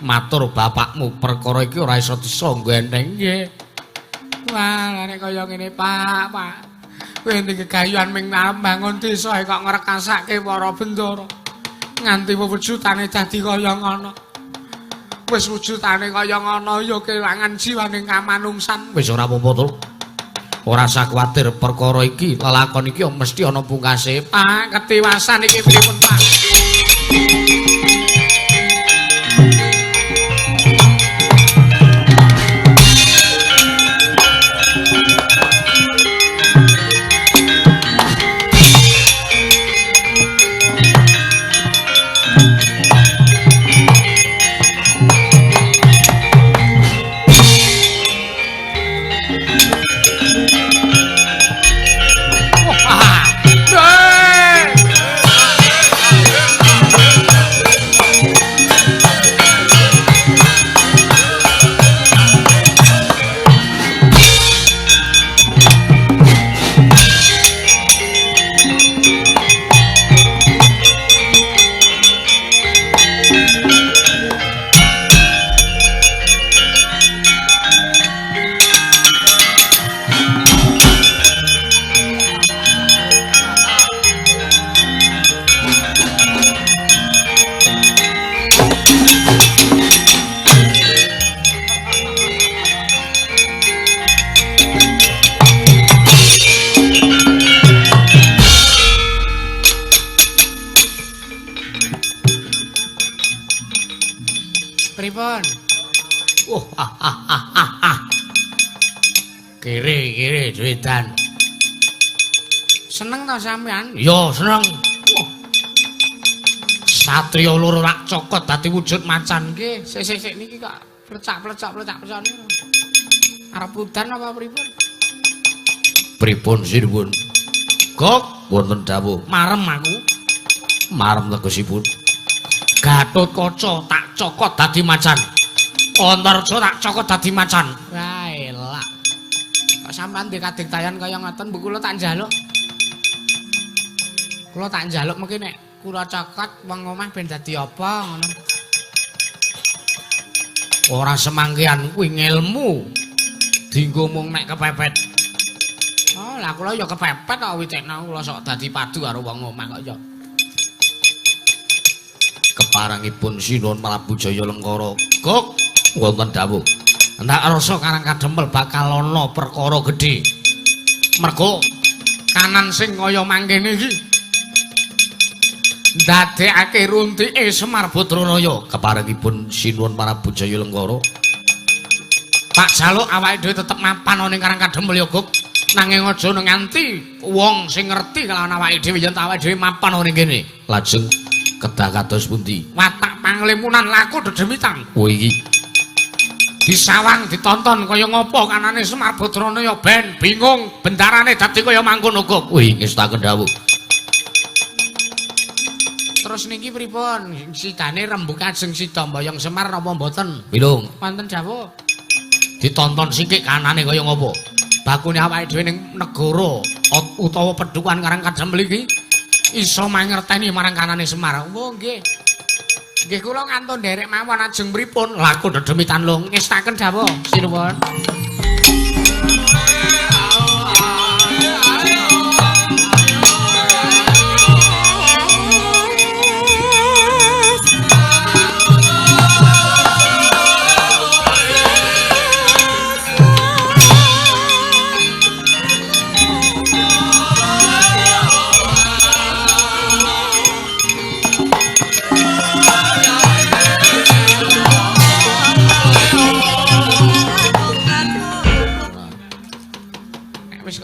Matur bapakmu perkara iki ora iso disangga enteng. Nggih. Wah, nek kaya ngene, Pak, Pak. Kowe niki gegayuhan ming arep bangun desa kok ngrekasake para bendara. Nganti wujudane dadi kaya ngono. Wis wujudane kaya ngono ya kelangan jiwane kamanungsan. Wis ora apa-apa, Truk. Ora usah kuwatir perkara iki, lelakon iki mesti ana pungkase. Pak, ketiwasan iki pripun, Pak? pripun? Oh, Kiri-kiri duwitan. Seneng ta sampean? Ya, seneng. Wah. Satria loro rak cokot dadi wujud macan. Nggih, sik-sik niki kok plecak-plecak niku. Arep udan apa pripun? Pripun sinuwun? Gok wonten dawuh. Marem aku. Marem tegesipun. Gatotkaca tak cokot dadi macan. Antarja tak cokot dadi macan. Wah, elak. Kok sampean ndek kadigdayan kaya ngoten, mbok kula tak njaluk. Kula tak njaluk mungkin nek kula cokot wong omah ben dadi apa ngono. Ora semangkian kuwi ngelmu. Dinggo mung nek kepepet. Oh, lah kula ya kepepet kok witekno kula sok dadi padu karo wong omah kok ya. Keparangipun Sinuwun Prabu Jaya Lengkara. Gok wonten dawuh. Endak rasa Karang Kadempel bakal ana perkara gedhe. Mergo kanan sing kaya mangkene iki ndadekake runtike Semar Badraraya. Keparengipun Sinuwun Prabu Jaya Lengkara. Tak jaluk awake dhewe tetep mapan ana ning Karang Kadempel ya, Gok. Nanging aja nganti wong sing ngerti kelawan awake dhewe yen awake dhewe mapan ana ning kene. Lajeng kedah kados pundi? Watak panglimunan laku dedemitan. Oh iki disawang ditonton kaya ngopo kanane Semar Badraraya ben bingung bendarane dadi kaya mangkono, Gok. Wih, ngestaken dawuh. Terus niki pripun? Sidane rembug ajeng sida mboyong Semar napa mboten? Bilung. Wonten dawuh. Ditonton sikik kanane kaya ngopo? Bakune awake dhewe ning negara utawa pedukuhan Karang Kadempel iki iso mangerteni marang kanane Semar. Oh nggih. Nggih kula kantun nderek mawon ajeng pripun? Laku dedemitan lung. Ngestaken dawuh sinuwun.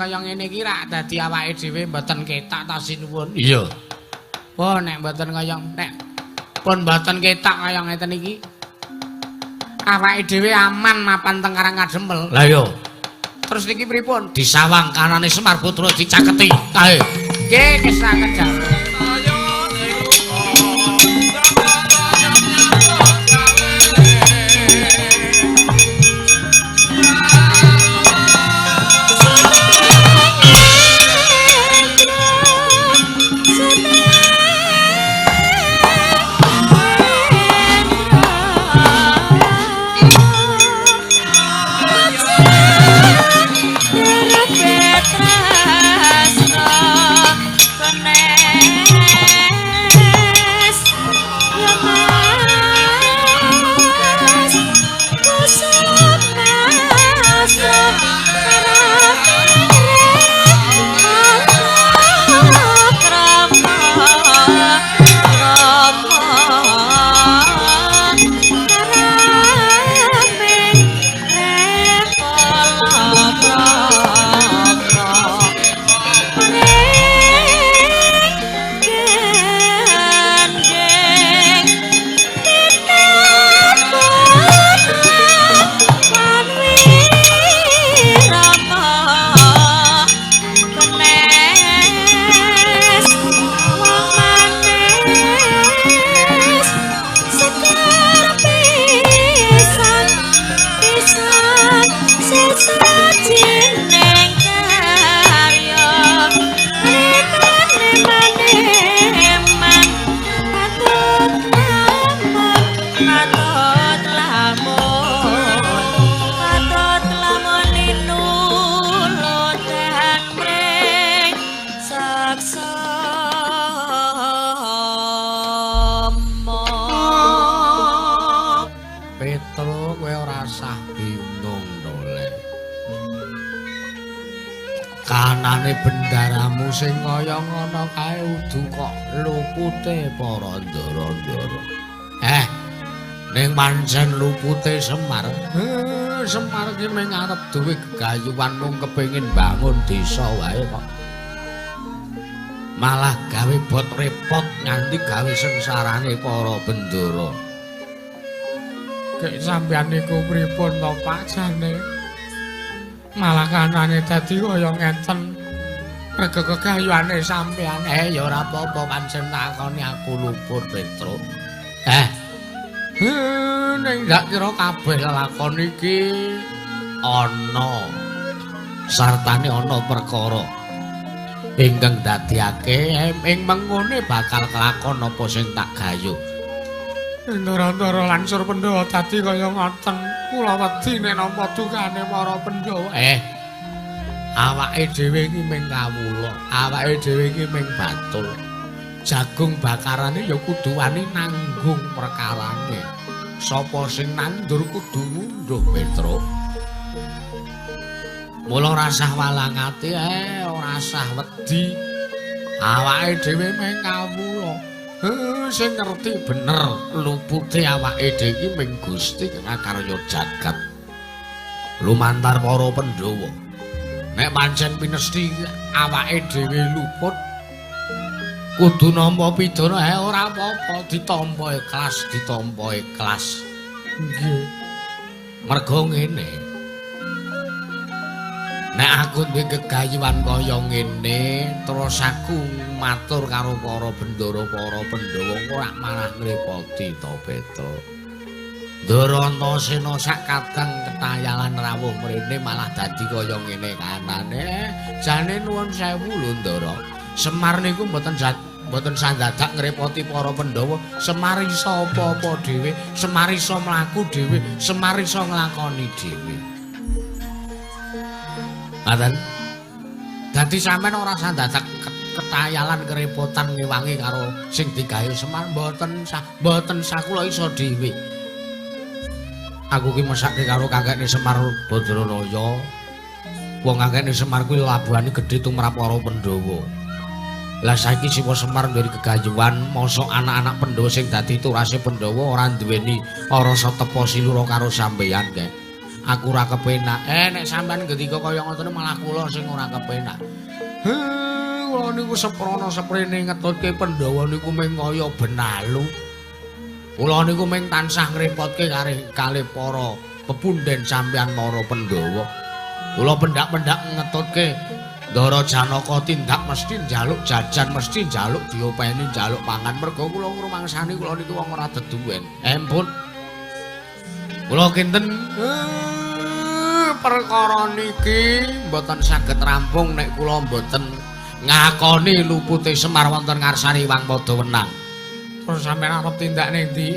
Kaya ngene iki rak dadi awake dhewe mboten ketak ta sinuwun. Iya. Oh nek mboten kaya nek pun mboten ketak kaya ngeten iki awake dhewe aman mapan teng Karang Kadempel. Lah iya. Terus niki pripun? Disawang kanane Semar Putra dicaketi. Kae. Nggih, kesaken dawuh. Kanane bendaramu sing kaya ngono kae udu kok lupute para ndara-ndara. Ning pancen lupute Semar. Semar ki mung arep duwe gegayuhan mung kepengin bangun desa wae kok. Malah gawe bot repot nganti gawe sengsarane para bendara. Gek sampeyan niku pripun to Pak jane? Malah kanane dadi kaya ngeten. Rega kegayuhane sampeyan. Ya ora apa-apa pancen takoni aku luput Petruk. Ning ndak kira kabeh lelakon iki ana sartane ana perkara ingkang dadiake ing mengkone bakal kelakon apa sing tak gayuh. Ndara-ndara lan Sur Pandhawa dadi kaya ngoten. Kula wedi nek nampa dukane para Pandhawa. Awake dhewe iki mung kawula, awake dhewe iki mung batul. Jagung bakarane ya kudu wani nanggung perkarane. Sapa sing nandur kudu ngunduh Petruk. Mula ora sah walang ati, ora sah wedi. Awake dhewe mung kawula. Sing ngerti bener lupute awake dhewe iki mung Gusti kang karya jagat. Lumantar para Pandhawa. Nek pancen pinesti awake dhewe luput kudu nampa pidana, ora apa-apa, ditampa ikhlas, ditampa ikhlas. Nggih. Mergo ngene. Nek aku duwe gegayuhan kaya ngene, terus aku matur karo para bendara, para Pandhawa ora malah ngrepoti to, Petruk. Ndara Antasena sak kadang ketayalan rawuh mrene malah dadi kaya ngene kanane. Jane nuwun sewu lho Ndara. Semar niku mboten sandadak ngrepoti para Pandhawa. Semar iso apa-apa dhewe, Semar iso mlaku dhewe, Semar iso nglakoni dhewe. Ngaten. Dadi sampean ora sandadak ketayalan kerepotan ngewangi karo sing digawe Semar, mboten sah, mboten sah kula iso dhewe. Aku ki mesake karo kakekne Semar Badranaya. Wong kakekne Semar kuwi labuhane gedhe tumrap para Pandhawa. Lah saiki siwa Semar duweni gegayuhan, mosok anak-anak Pandhawa sing dadi turase Pandhawa ora duweni rasa tepa silura karo sampeyan kek. Aku ora kepenak. Nek sampean ngendika kaya ngoten malah kula sing ora kepenak. Kula niku seprana seprene ngetutke Pandhawa niku mung kaya benalu. Kula niku mung tansah ngrepotke kalih para pepundhen sampeyan para Pandhawa. Kula pendak-pendak ngetutke Ndara Janaka tindak mesti njaluk jajan, mesti njaluk diopeni, njaluk pangan. Mergo kula ngrumangsani kula niku wong ora deduwen. Empun. Kula kinten perkara niki mboten saged rampung nek kula mboten ngakoni lupute Semar wonten ngarsane Hyang Padawenang. Terus sampeyan arep tindak ning ndi?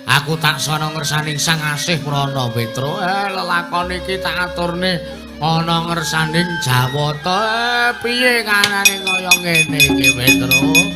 Aku tak sono ngersani Sang Asih Prana Petruk. Lelakon iki tak aturne ana ngersaning Jawata. Piye kanane kaya ngene iki Petruk?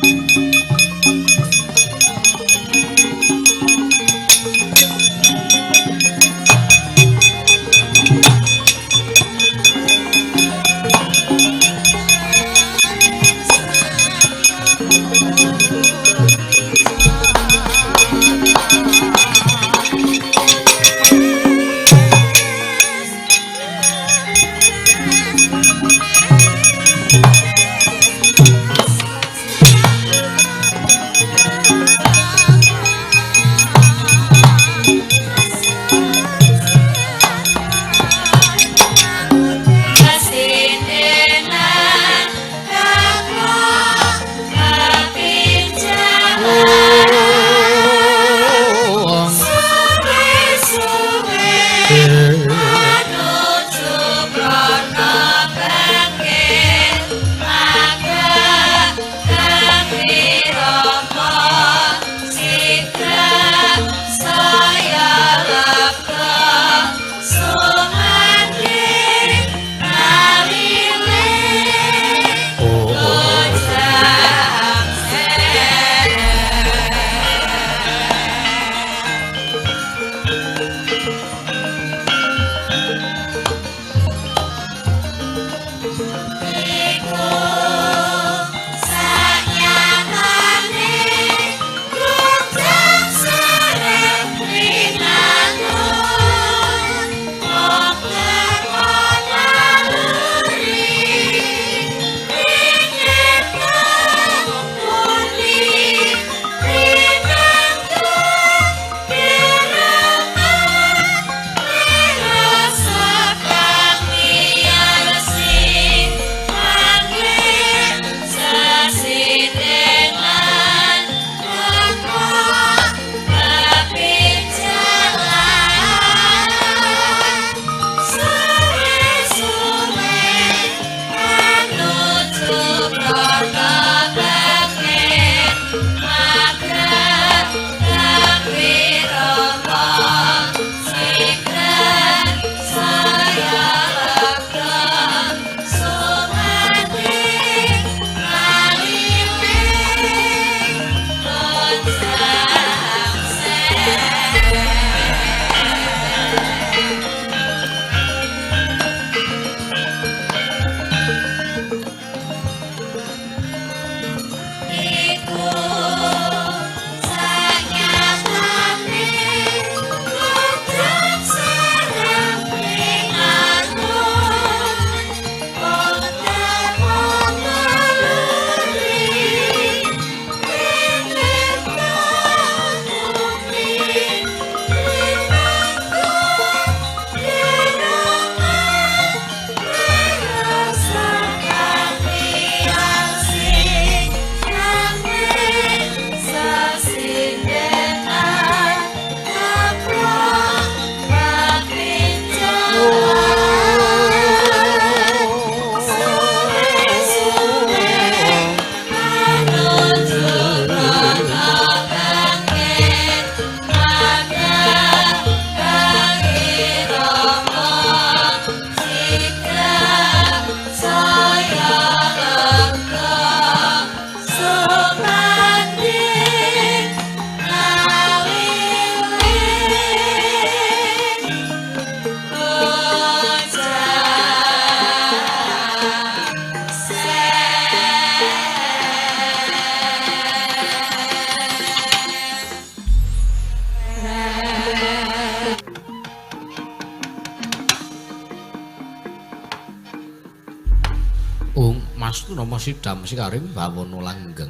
Mas nama Sidam Sikaring Bawana Langgeng.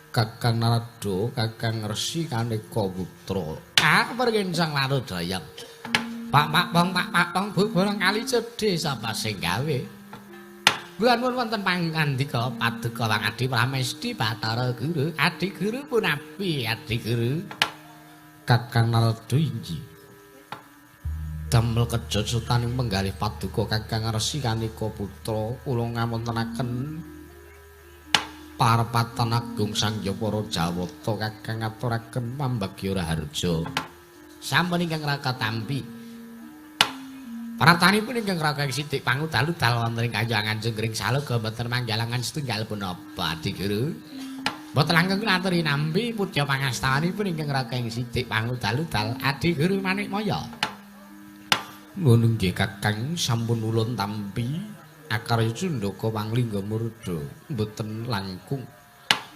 Kakang Narada, Kakang Resi Kaneka Putra. Ah, pergen Sang Narada. Pak Pak Pong Pak Pak Pong Bu borong kali cedhe sapa sing gawe. Kula nuwun wonten pangandika paduka Wang Adi Pramesti Bathara Guru. Adi Guru punapi Adi Guru? Kakang Narada inggih. Damel kejo sutaning penggalih paduka Kakang Resi Kaneka Putra kula ngamontenaken parepatan agung Sang Hyang Para Jawata kakang ngaturaken pambagya raharja. Sampun ingkang raka tampi. Paratanipun ingkang raka sithik pangudal-udal wonten ing kayangan Jengring Salaga mboten manggalangan setunggal punapa Adi Guru. Mboten langkung kula aturi nampi pudya pangastanipun ingkang raka ing sithik pangudal-udal Adi Guru Manikmaya. Ngono nggih Kakang sampun ulun tampi akarya cundaka panglingga murda mboten langkung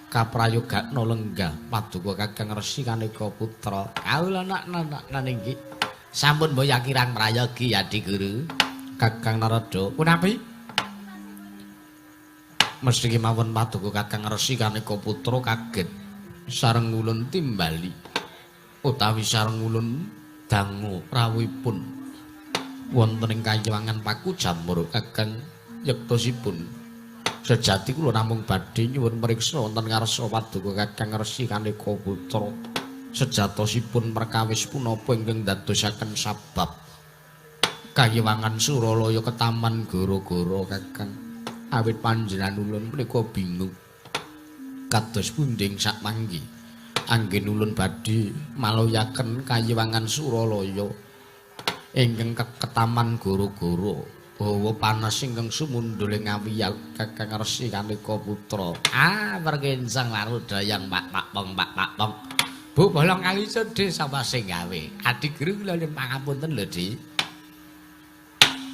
kaprayogakna lenggah paduka Kakang Resi Kaneka Putra. Kawula nak inggih sampun mbaya kirang prayogi Adi Guru. Kakang Narada punapi? Mesti kemawon paduka Kakang Resi Kaneka Putra kaget sareng ulun timbali utawi sareng ulun dangu rawuhipun wonten ing kayiwangan Paku Jamur Kakang yektosipun. Sejati kula namung badhe nyuwun mriksa wonten ngarsa paduka Kakang Resi Kaneka Putra. Sejatosipun perkawis punapa ingkang dadosaken sabab kayiwangan Suralaya ketaman gara-gara Kakang. Awit panjenengan ulun menika bingung kados pundi sak manggi anggen ulun badhe maloyaken kayiwangan Suralaya ingkang ketaman gara-gara hawa panas ingkang sumundhul ing awiyat Kakang Resi Kaneka Putra. Ah, perkencang Warudayang Pak Pak Pong Pak Pak Pong. Bu bolong kali cedhe sapa sing gawe? Adi Guru kula nyuwun pangapunten lho, Di.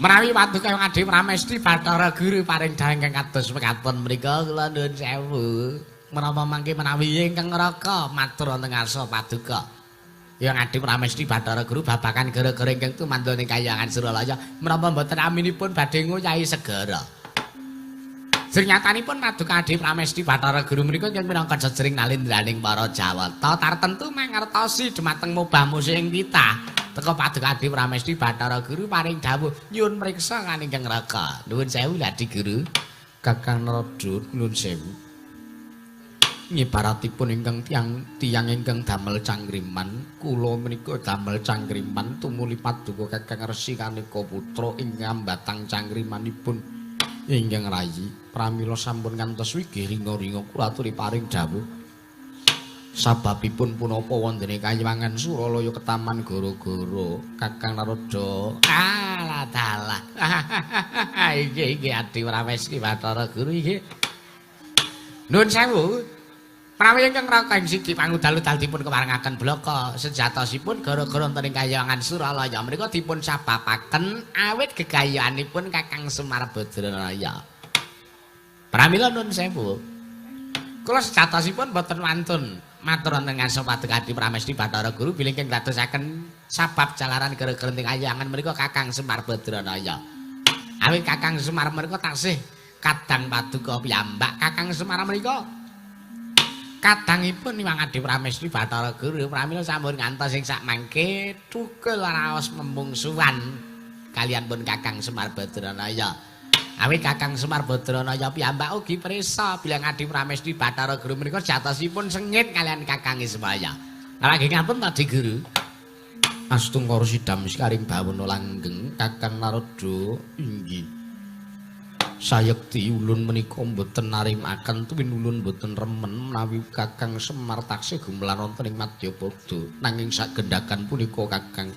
Menawi paduka Adi Pramesti Bathara Guru paring dawuh ingkang kados mekaten menika kula nuwun sewu. Menapa mangke menawi ingkang raka matur wonten ngarsa paduka Yang Adi Pramesti Bathara Guru babagan gara-gara ingkang tumandha ing kayangan Suralaya menapa mboten aminipun badhe nguyahi segara. Srinyatanipun paduka Adi Pramesti Bathara Guru menika ingkang minangka jejering nalindraning para Jawata tartentu mangertosi dumateng mobah musuh ing titah. Teka paduka Adi Pramesti Bathara Guru paring dawuh nyuwun mriksa kan ingkang raka. Nuwun sewu Adi Guru. Kakang Narada nuwun sewu. Ngibaratipun ingkang tiyang ingkang damel cangkriman, kula menika damel cangkriman tumuli paduka Kakang Resi Kaneka Putra ing ngambatang cangkrimanipun ingkang rayi. Pramila sampun ngantos wigih ringa-ringa kula aturi paring dawuh. Sababipun punapa wontene kayiwangan Suralaya ketaman gara-gara Kakang Narada. Alah dalah. Iki Adi Pramesti Bathara Guru iki. Nuwun sewu. Menawi ingkang raka ing siji pangudal-udal dipun keparengaken blaka sejatosipun gara-gara wonten ing kayangan Suralaya menika dipun sababaken awit gegayanipun Kakang Semar Badranaya. Pramila nuwun sewu. Kula sejatosipun boten wantun matur wonten ngarsa paduka Adi Pramesti Bathara Guru bilih ingkang dadosaken sabab jalaran gara-gara ing kayangan menika Kakang Semar Badranaya. Awit Kakang Semar menika taksih kadang paduka piyambak Kakang Semar menika kadangipun Hyang Adi Pramesti Bathara Guru pramila sampun ngantos ing sak mangke thukul raos memungsuhan kaliyan pun Kakang Semar Badranaya. Awit Kakang Semar Badranaya piyambak ugi prisa bilih Adi Pramesti Bathara Guru menika jatosipun sengit kaliyan Kakang Ismaya. Lha nggih ngapunten Adi Guru. Astungkara sidam sikaring bawana langgeng Kakang Narada inggih. Sayekti ulun menika mboten narimaken tuwin ulun mboten remen menawi Kakang Semar taksih gumelar wonten ing Madyapada. Nanging sagendhakan punika Kakang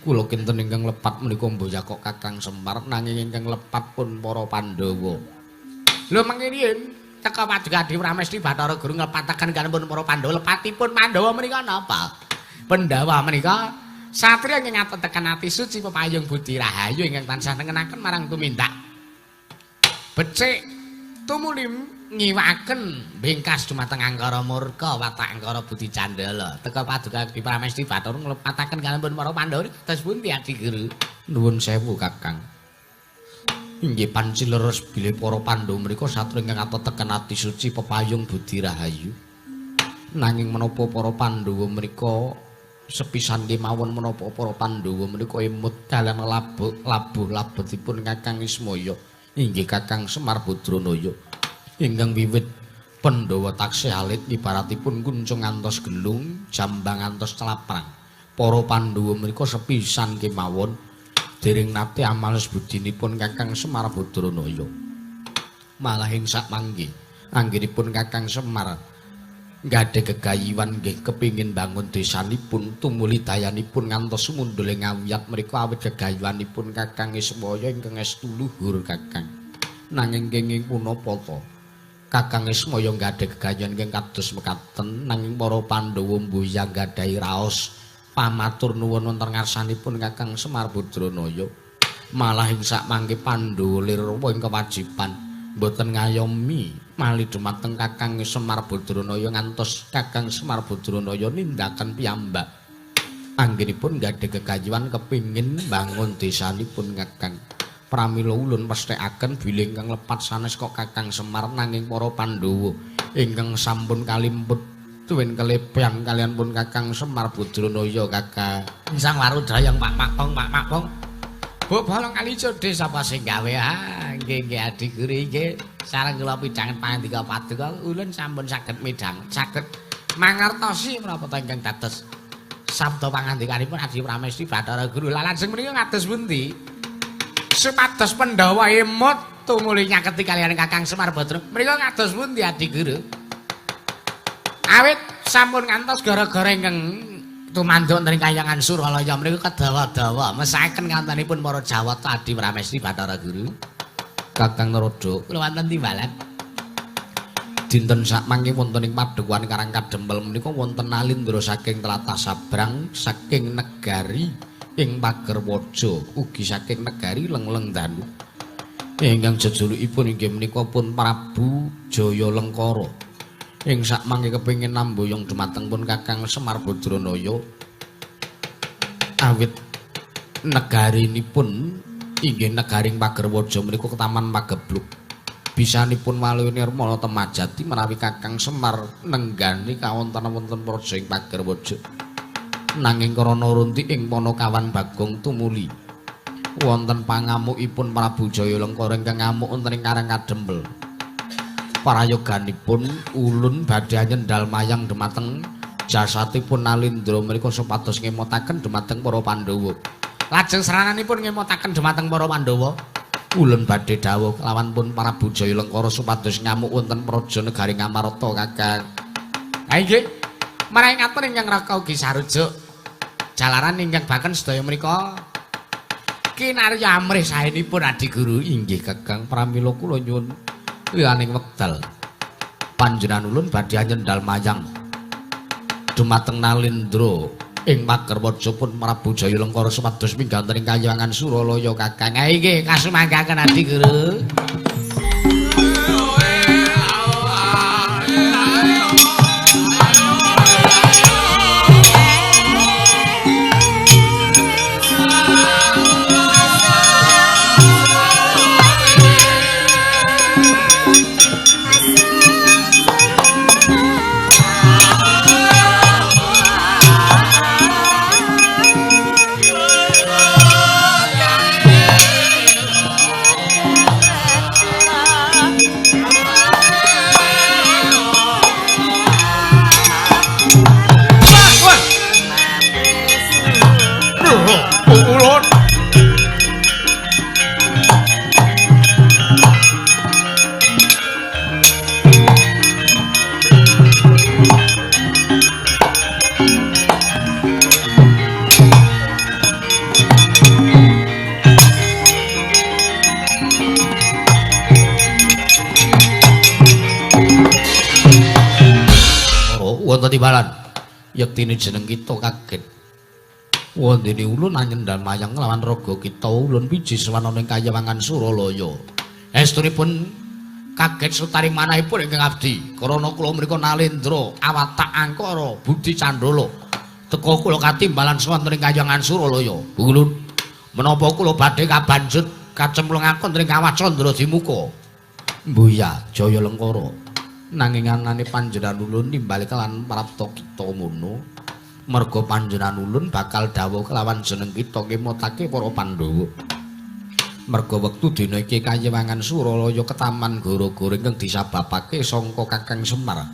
kula kinten ingkang lepat menika mboyakok Kakang Semar nanging ingkang lepat pun para Pandhawa. Lho mangke riyin teka paduka Adi Pramesti Bathara Guru nglepataken kaliyan para Pandhawa. Lepatipun Pandhawa menika napa? Pandhawa menika satriya ingkang ngatetekan ati suci pepayung budi rahayu ingkang tansah nengenaken marang tumindak becik tumuli ngiwaken bingkas dumateng angkara murka watak angkara budi candala. Teka paduka Adi Pramesti Bathara nglepataken kaliyan para Pandhawa kados pundi Adi Guru? Nuwun sewu Kakang. Inggih panci leres bilih para Pandhawa mriku satru ingkang ateteken ati suci pepayung budi rahayu. Nanging menapa para Pandhawa mriku sepisan kemawon menapa para Pandhawa menika emut kaliyan labuh labetipun Kakang Ismaya inggih Kakang Semar Badranaya ingkang wiwit Pandhawa taksih alit ibaratipun kuncung ngantos gelung jambang ngantos celaprang. Para Pandhawa menika sepisan kemawon dereng nate amales budinipun Kakang Semar Badranaya. Malah ing sakmangke anggenipun Kakang Semar gadhe gegayiwan nggih kepingin bangun desanipun tumuli dayanipun ngantos mundhul ing awiyat mriku awit gegayuhanipun Kakang Ismaya ingkang estu luhur Kakang. Nanging kenging punapa ta Kakang Ismaya gadhe gegayuhan ingkang kados mekaten nanging para Pandhawa mbuyang gadhahi raos pamatur nuwun wonten ngarsanipun Kakang Semar Badranaya. Malah ing sakmangke Pandhawa lir ing kewajiban mboten ngayomi malih dumateng Kakang Semar Badranaya ngantos Kakang Semar Badranaya nindakan piyambak. Anggenipun gadhe gegayuhan kepingin bangun desanipun Kakang. Pramila ulun pesthekaken bilih ingkang lepat sanes kok Kakang Semar nanging para Pandhawa ingkang sampun kalimput tuwin kelebyang kalian pun Kakang Semar Badranaya Kakang. Sang Warudrayang Pak Pakpong Pak Pakpong. Bu bolong kali jodhe sapa sing gawe? Ah nggih nggih Adi Guru nggih. Sareng kula pidhangan pangandika paduka ulun sampun saged midhang, saged mangertosi menapa ta ingkang dados sabda pangandikanipun Adi Pramesti Bathara Guru. Lah lajeng menika ngados pundi? Supados Pandhawa emut tumuli nyaketi kaliyan Kakang Semar Badra. Menika ngados pundi Adi Guru? Awit sampun ngantos gara-gara ingkang tumanduk wonten ing kayangan Suralaya mriku kedawa-dawa mesaken kantanipun para Jawata Adi Pramesti Bathara Guru. Kakang Narada kula wonten timbalan. Dinten sakmangke wonten ing padhukuhan Karang Kadempel menika wonten Nalindra saking tlatah Sabrang saking negari ing Pagerwaja ugi saking negari Lengleng Danu. Ingkang jejulukipun inggih menika pun Prabu Jaya Lengkara. Ing sakmangke kepengin namboyong dumateng pun Kakang Semar Badranaya awit negarinipun inggih negaring Pagerwaja menika Taman Pagebluk. Bisanipun Waluya Nirmala Temajati menawi Kakang Semar nenggani kawontenan wonten praja ing Pagerwaja. Nanging karana runti ing Panakawan Bagong tumuli wonten pangamukipun Prabu Jaya Lengkara ingkang ngamuk wonten ing Karang Kadempel. Parayoganipun ulun badhe nyendal mayang dumateng jasatipun Nalindra mriku supados ngemotaken dumateng para Pandhawa. Lajeng serananipun ngemotaken dumateng para Pandhawa. Ulun badhe dawuh kelawan pun Prabu Jaya Lengkara supados ngamuk wonten praja negari Ngamarta Kakang. Ha nggih. Menawi ngaten ingkang raka ugi sarujuk jalaran ingkang baken sedaya menika kinarya amrih saenipun Adi Guru. Inggih Kakang, pramila kula nyuwun liyaning wekdal panjenengan ulun badhe nyendal mayang dumateng Nalindra ing Pagerwaja pun Prabu Jaya Lengkara supados minggah wonten ing kayangan Suralaya Kakang. Ha nggih, kasumanggaken Adi Guru. Wonten timbalan yektine jeneng kita kaget. Wondene ulun anyendal mayang lawan raga kita ulun biji sowan ana ing kayangan Suralaya. Estunipun kaget sutaring manahipun ingkang abdi krana kula mriku Nalindra awatak angkara budi candala teka kula katimbalan sowan ing kayangan Suralaya. Ulun menapa kula badhe kabanjut Kacemplungaken ing kawah Candra Dimuka. Mbuya Jaya Lengkara. Nanging anane panjenengan ulun nimbali kelan prapta kita ngono. Merga panjenengan ulun bakal dawuh kelawan jeneng kita ngemotake para Pandhawa. Merga wektu dina iki kayewangan Suralaya ketaman gara-gara ingkang disababake sangka Kakang Semar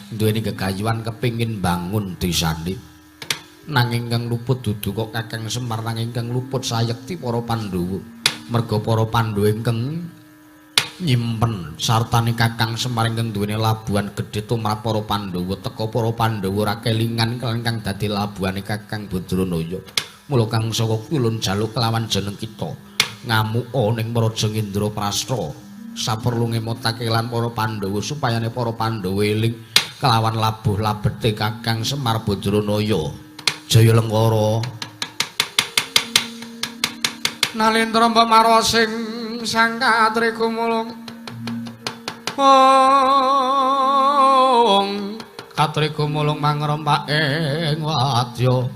duweni gegayuhan kepingin bangun desane. Nanging kang luput dudu kok Kakang Semar nanging kang luput sayekti para Pandhawa. Merga para Pandhawa ingkang nyimpen sartane Kakang Semar ingkang duweni labuhan gedhe tumrap para Pandhawa teka para Pandhawa ora kelingan kang dadi labuhane Kakang Badranaya. Mula kang saka ulun jaluk kelawan jeneng kita ngamuka ning Praja Indraprastha saperlu ngemotake lan para Pandhawa supayane para Pandhawa eling kelawan labuh labete Kakang Semar Badranaya. Jaya Lengkara. Nalendra mbok marwa sing sang katriku mulung. Ong katriku mulung mangrempak ing wadya.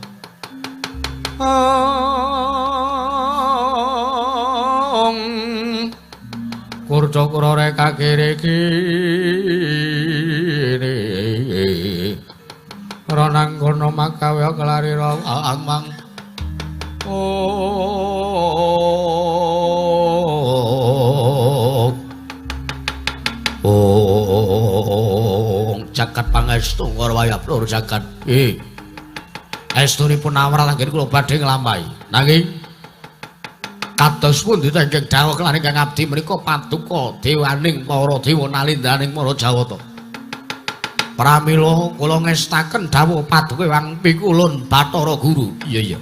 Ong kurca-kura reka kiri kiri. Ronang kono makawe kelari ang mang. Oh, jagat pangestu Ngorwaya Blur jagat. Estunipun awrat anggen kula badhe nglampahi. Nanging kados pundi ta ingkang dawuh kelan ingkang abdi menika paduka dewaning para dewa nalindaning para Jawata. Pramila kula ngestaken dawuh paduka Hyang Pikulun Bathara Guru. Iya iya.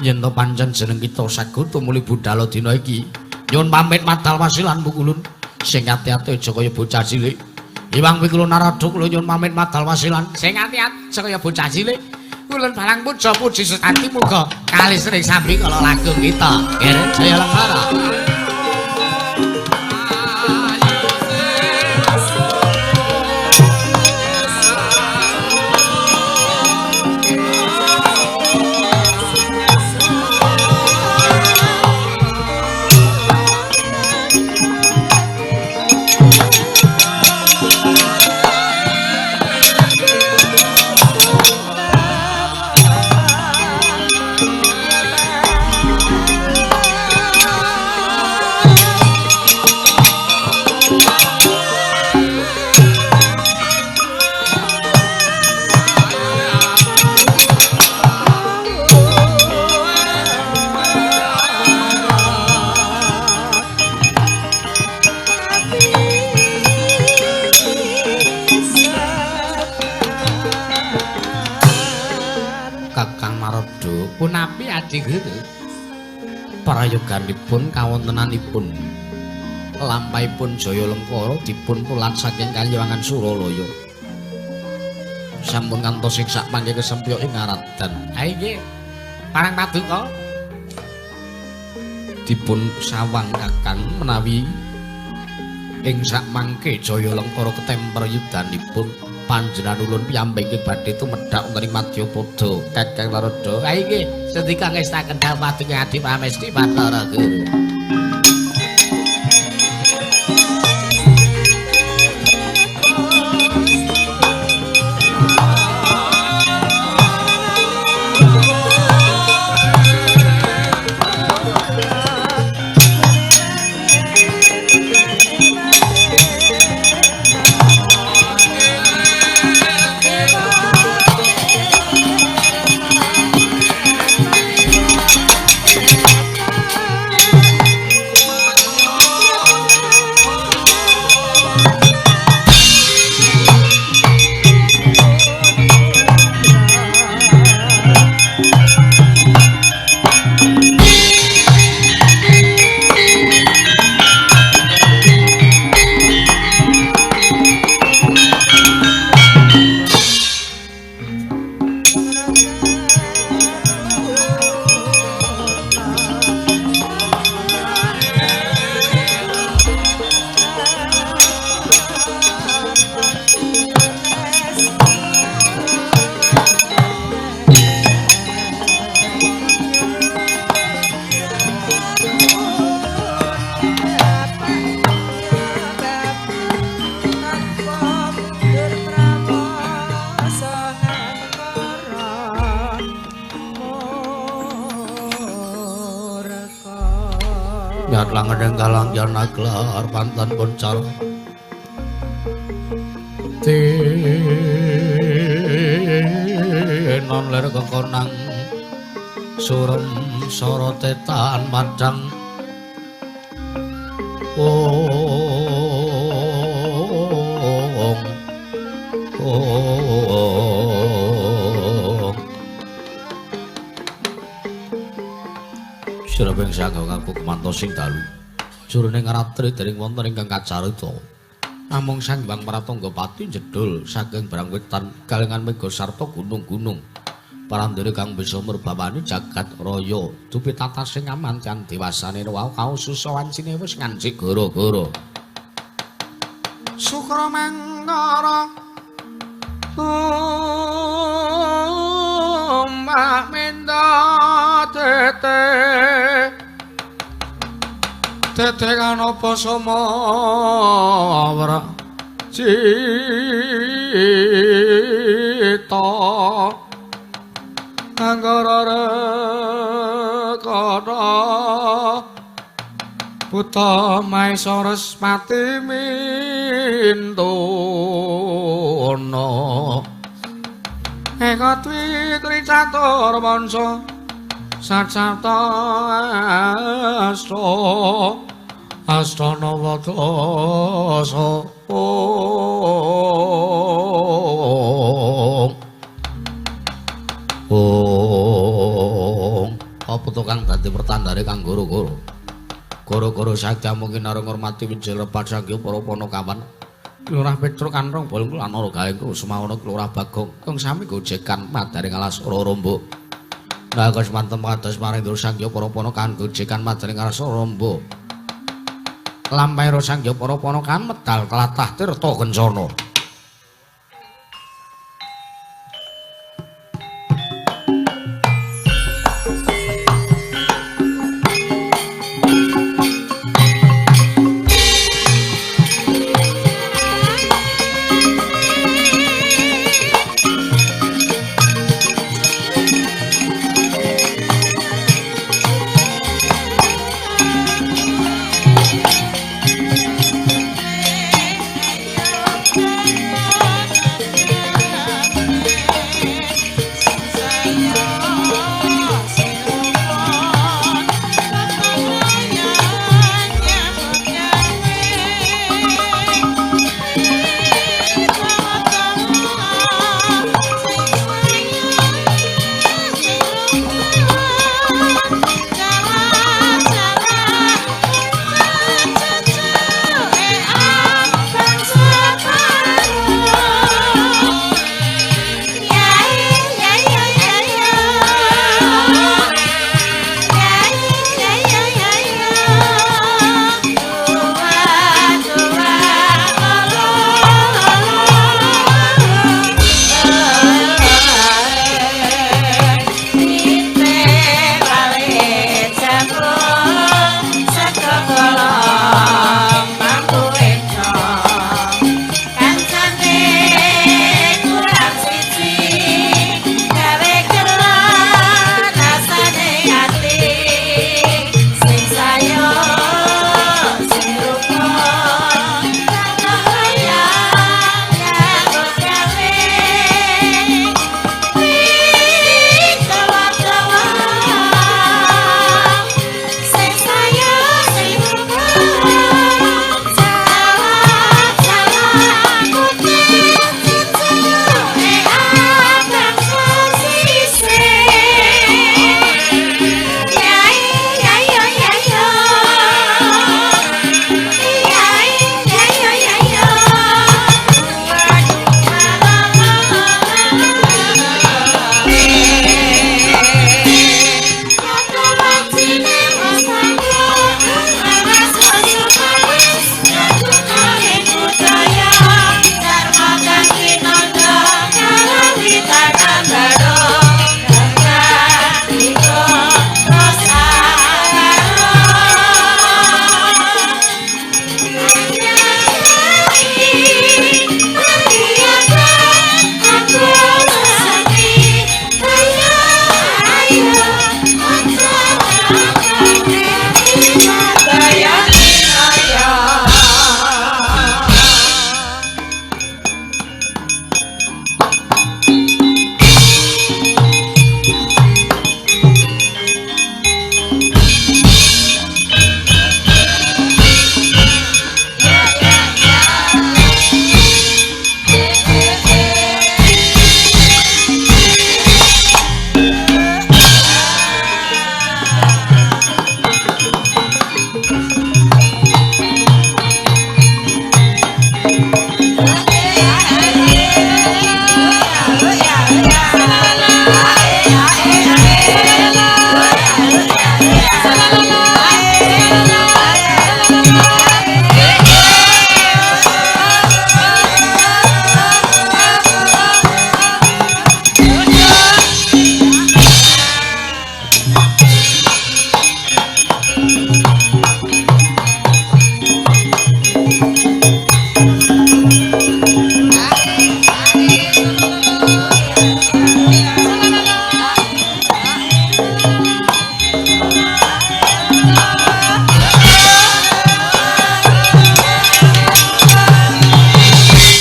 Yen to pancen jeneng kita sagut tumuli budhala dina iki. Nyuwun pamit madal wasilan Pukulun. Sing ati-ati aja kaya bocah cilik. Hyang Pikulun Narada kula nyuwun pamit madal wasilan. Sing ati-ati aja kaya bocah cilik. Kulun barang puja puji sejati muga kali sering sambi kala lagu kita. Jaya Lengkara. Punapi Adi Guru prayoganipun kawontenanipun lampahipun Jaya Lengkara dipun pulat saking Kayiwangan Suralaya sampun ngantos ing sak mangke kesempyok ing Aradan. Ha inggih parang paduka dipun sawang Kakang menawi ing sak mangke Jaya Lengkara ketemper yudanipun panjenengan ulun piyambak ingkang badhe tumedhak wonten ing Madyapada. Kakang Narada. Ha inggih sendika ngestaken dawuh paduka Adi Pramesti Bathara Guru. Langendeng galang jana gelar pantan poncar. Tinon ler kekonang surem sorotetan madang. Ong ong Siraping sangga ngaku kemantos sing dalu. Jroning ratri dering wonten ingkang kacarita. Namung Sang Hyang Pratanggapati jedul saking Brang Wetan kalengan mega sarta gunung-gunung. Parandene kang bisa murbawani jagat raya. Dupi tatasing amantian dewasane wau kaususa wancine wis ngancik gara-gara. Sukra mangkara tumbak menda tete tete kanapa sumawra cita anggara rekana buta maesa respati mintuna eka dwi tri catur mansa sacata asta asta nawa dasa ong. Apa to kang dadi pertandare kang goro-goro? Goro-goro sakti mungkin arep ngurmati wijil lepat saking para panakawan. Lurah Petruk Kanrong Bolong lan Nara Gaeng Semawana Lurah Bagong kang sami gojekan madaring alas Rorombo. Nah kos mantem kados marang Sang Hyang para panakawan gojekan madaring alas Rorombo. Lampahe Sang Hyang para panakawan medal tlatah tirta kencana.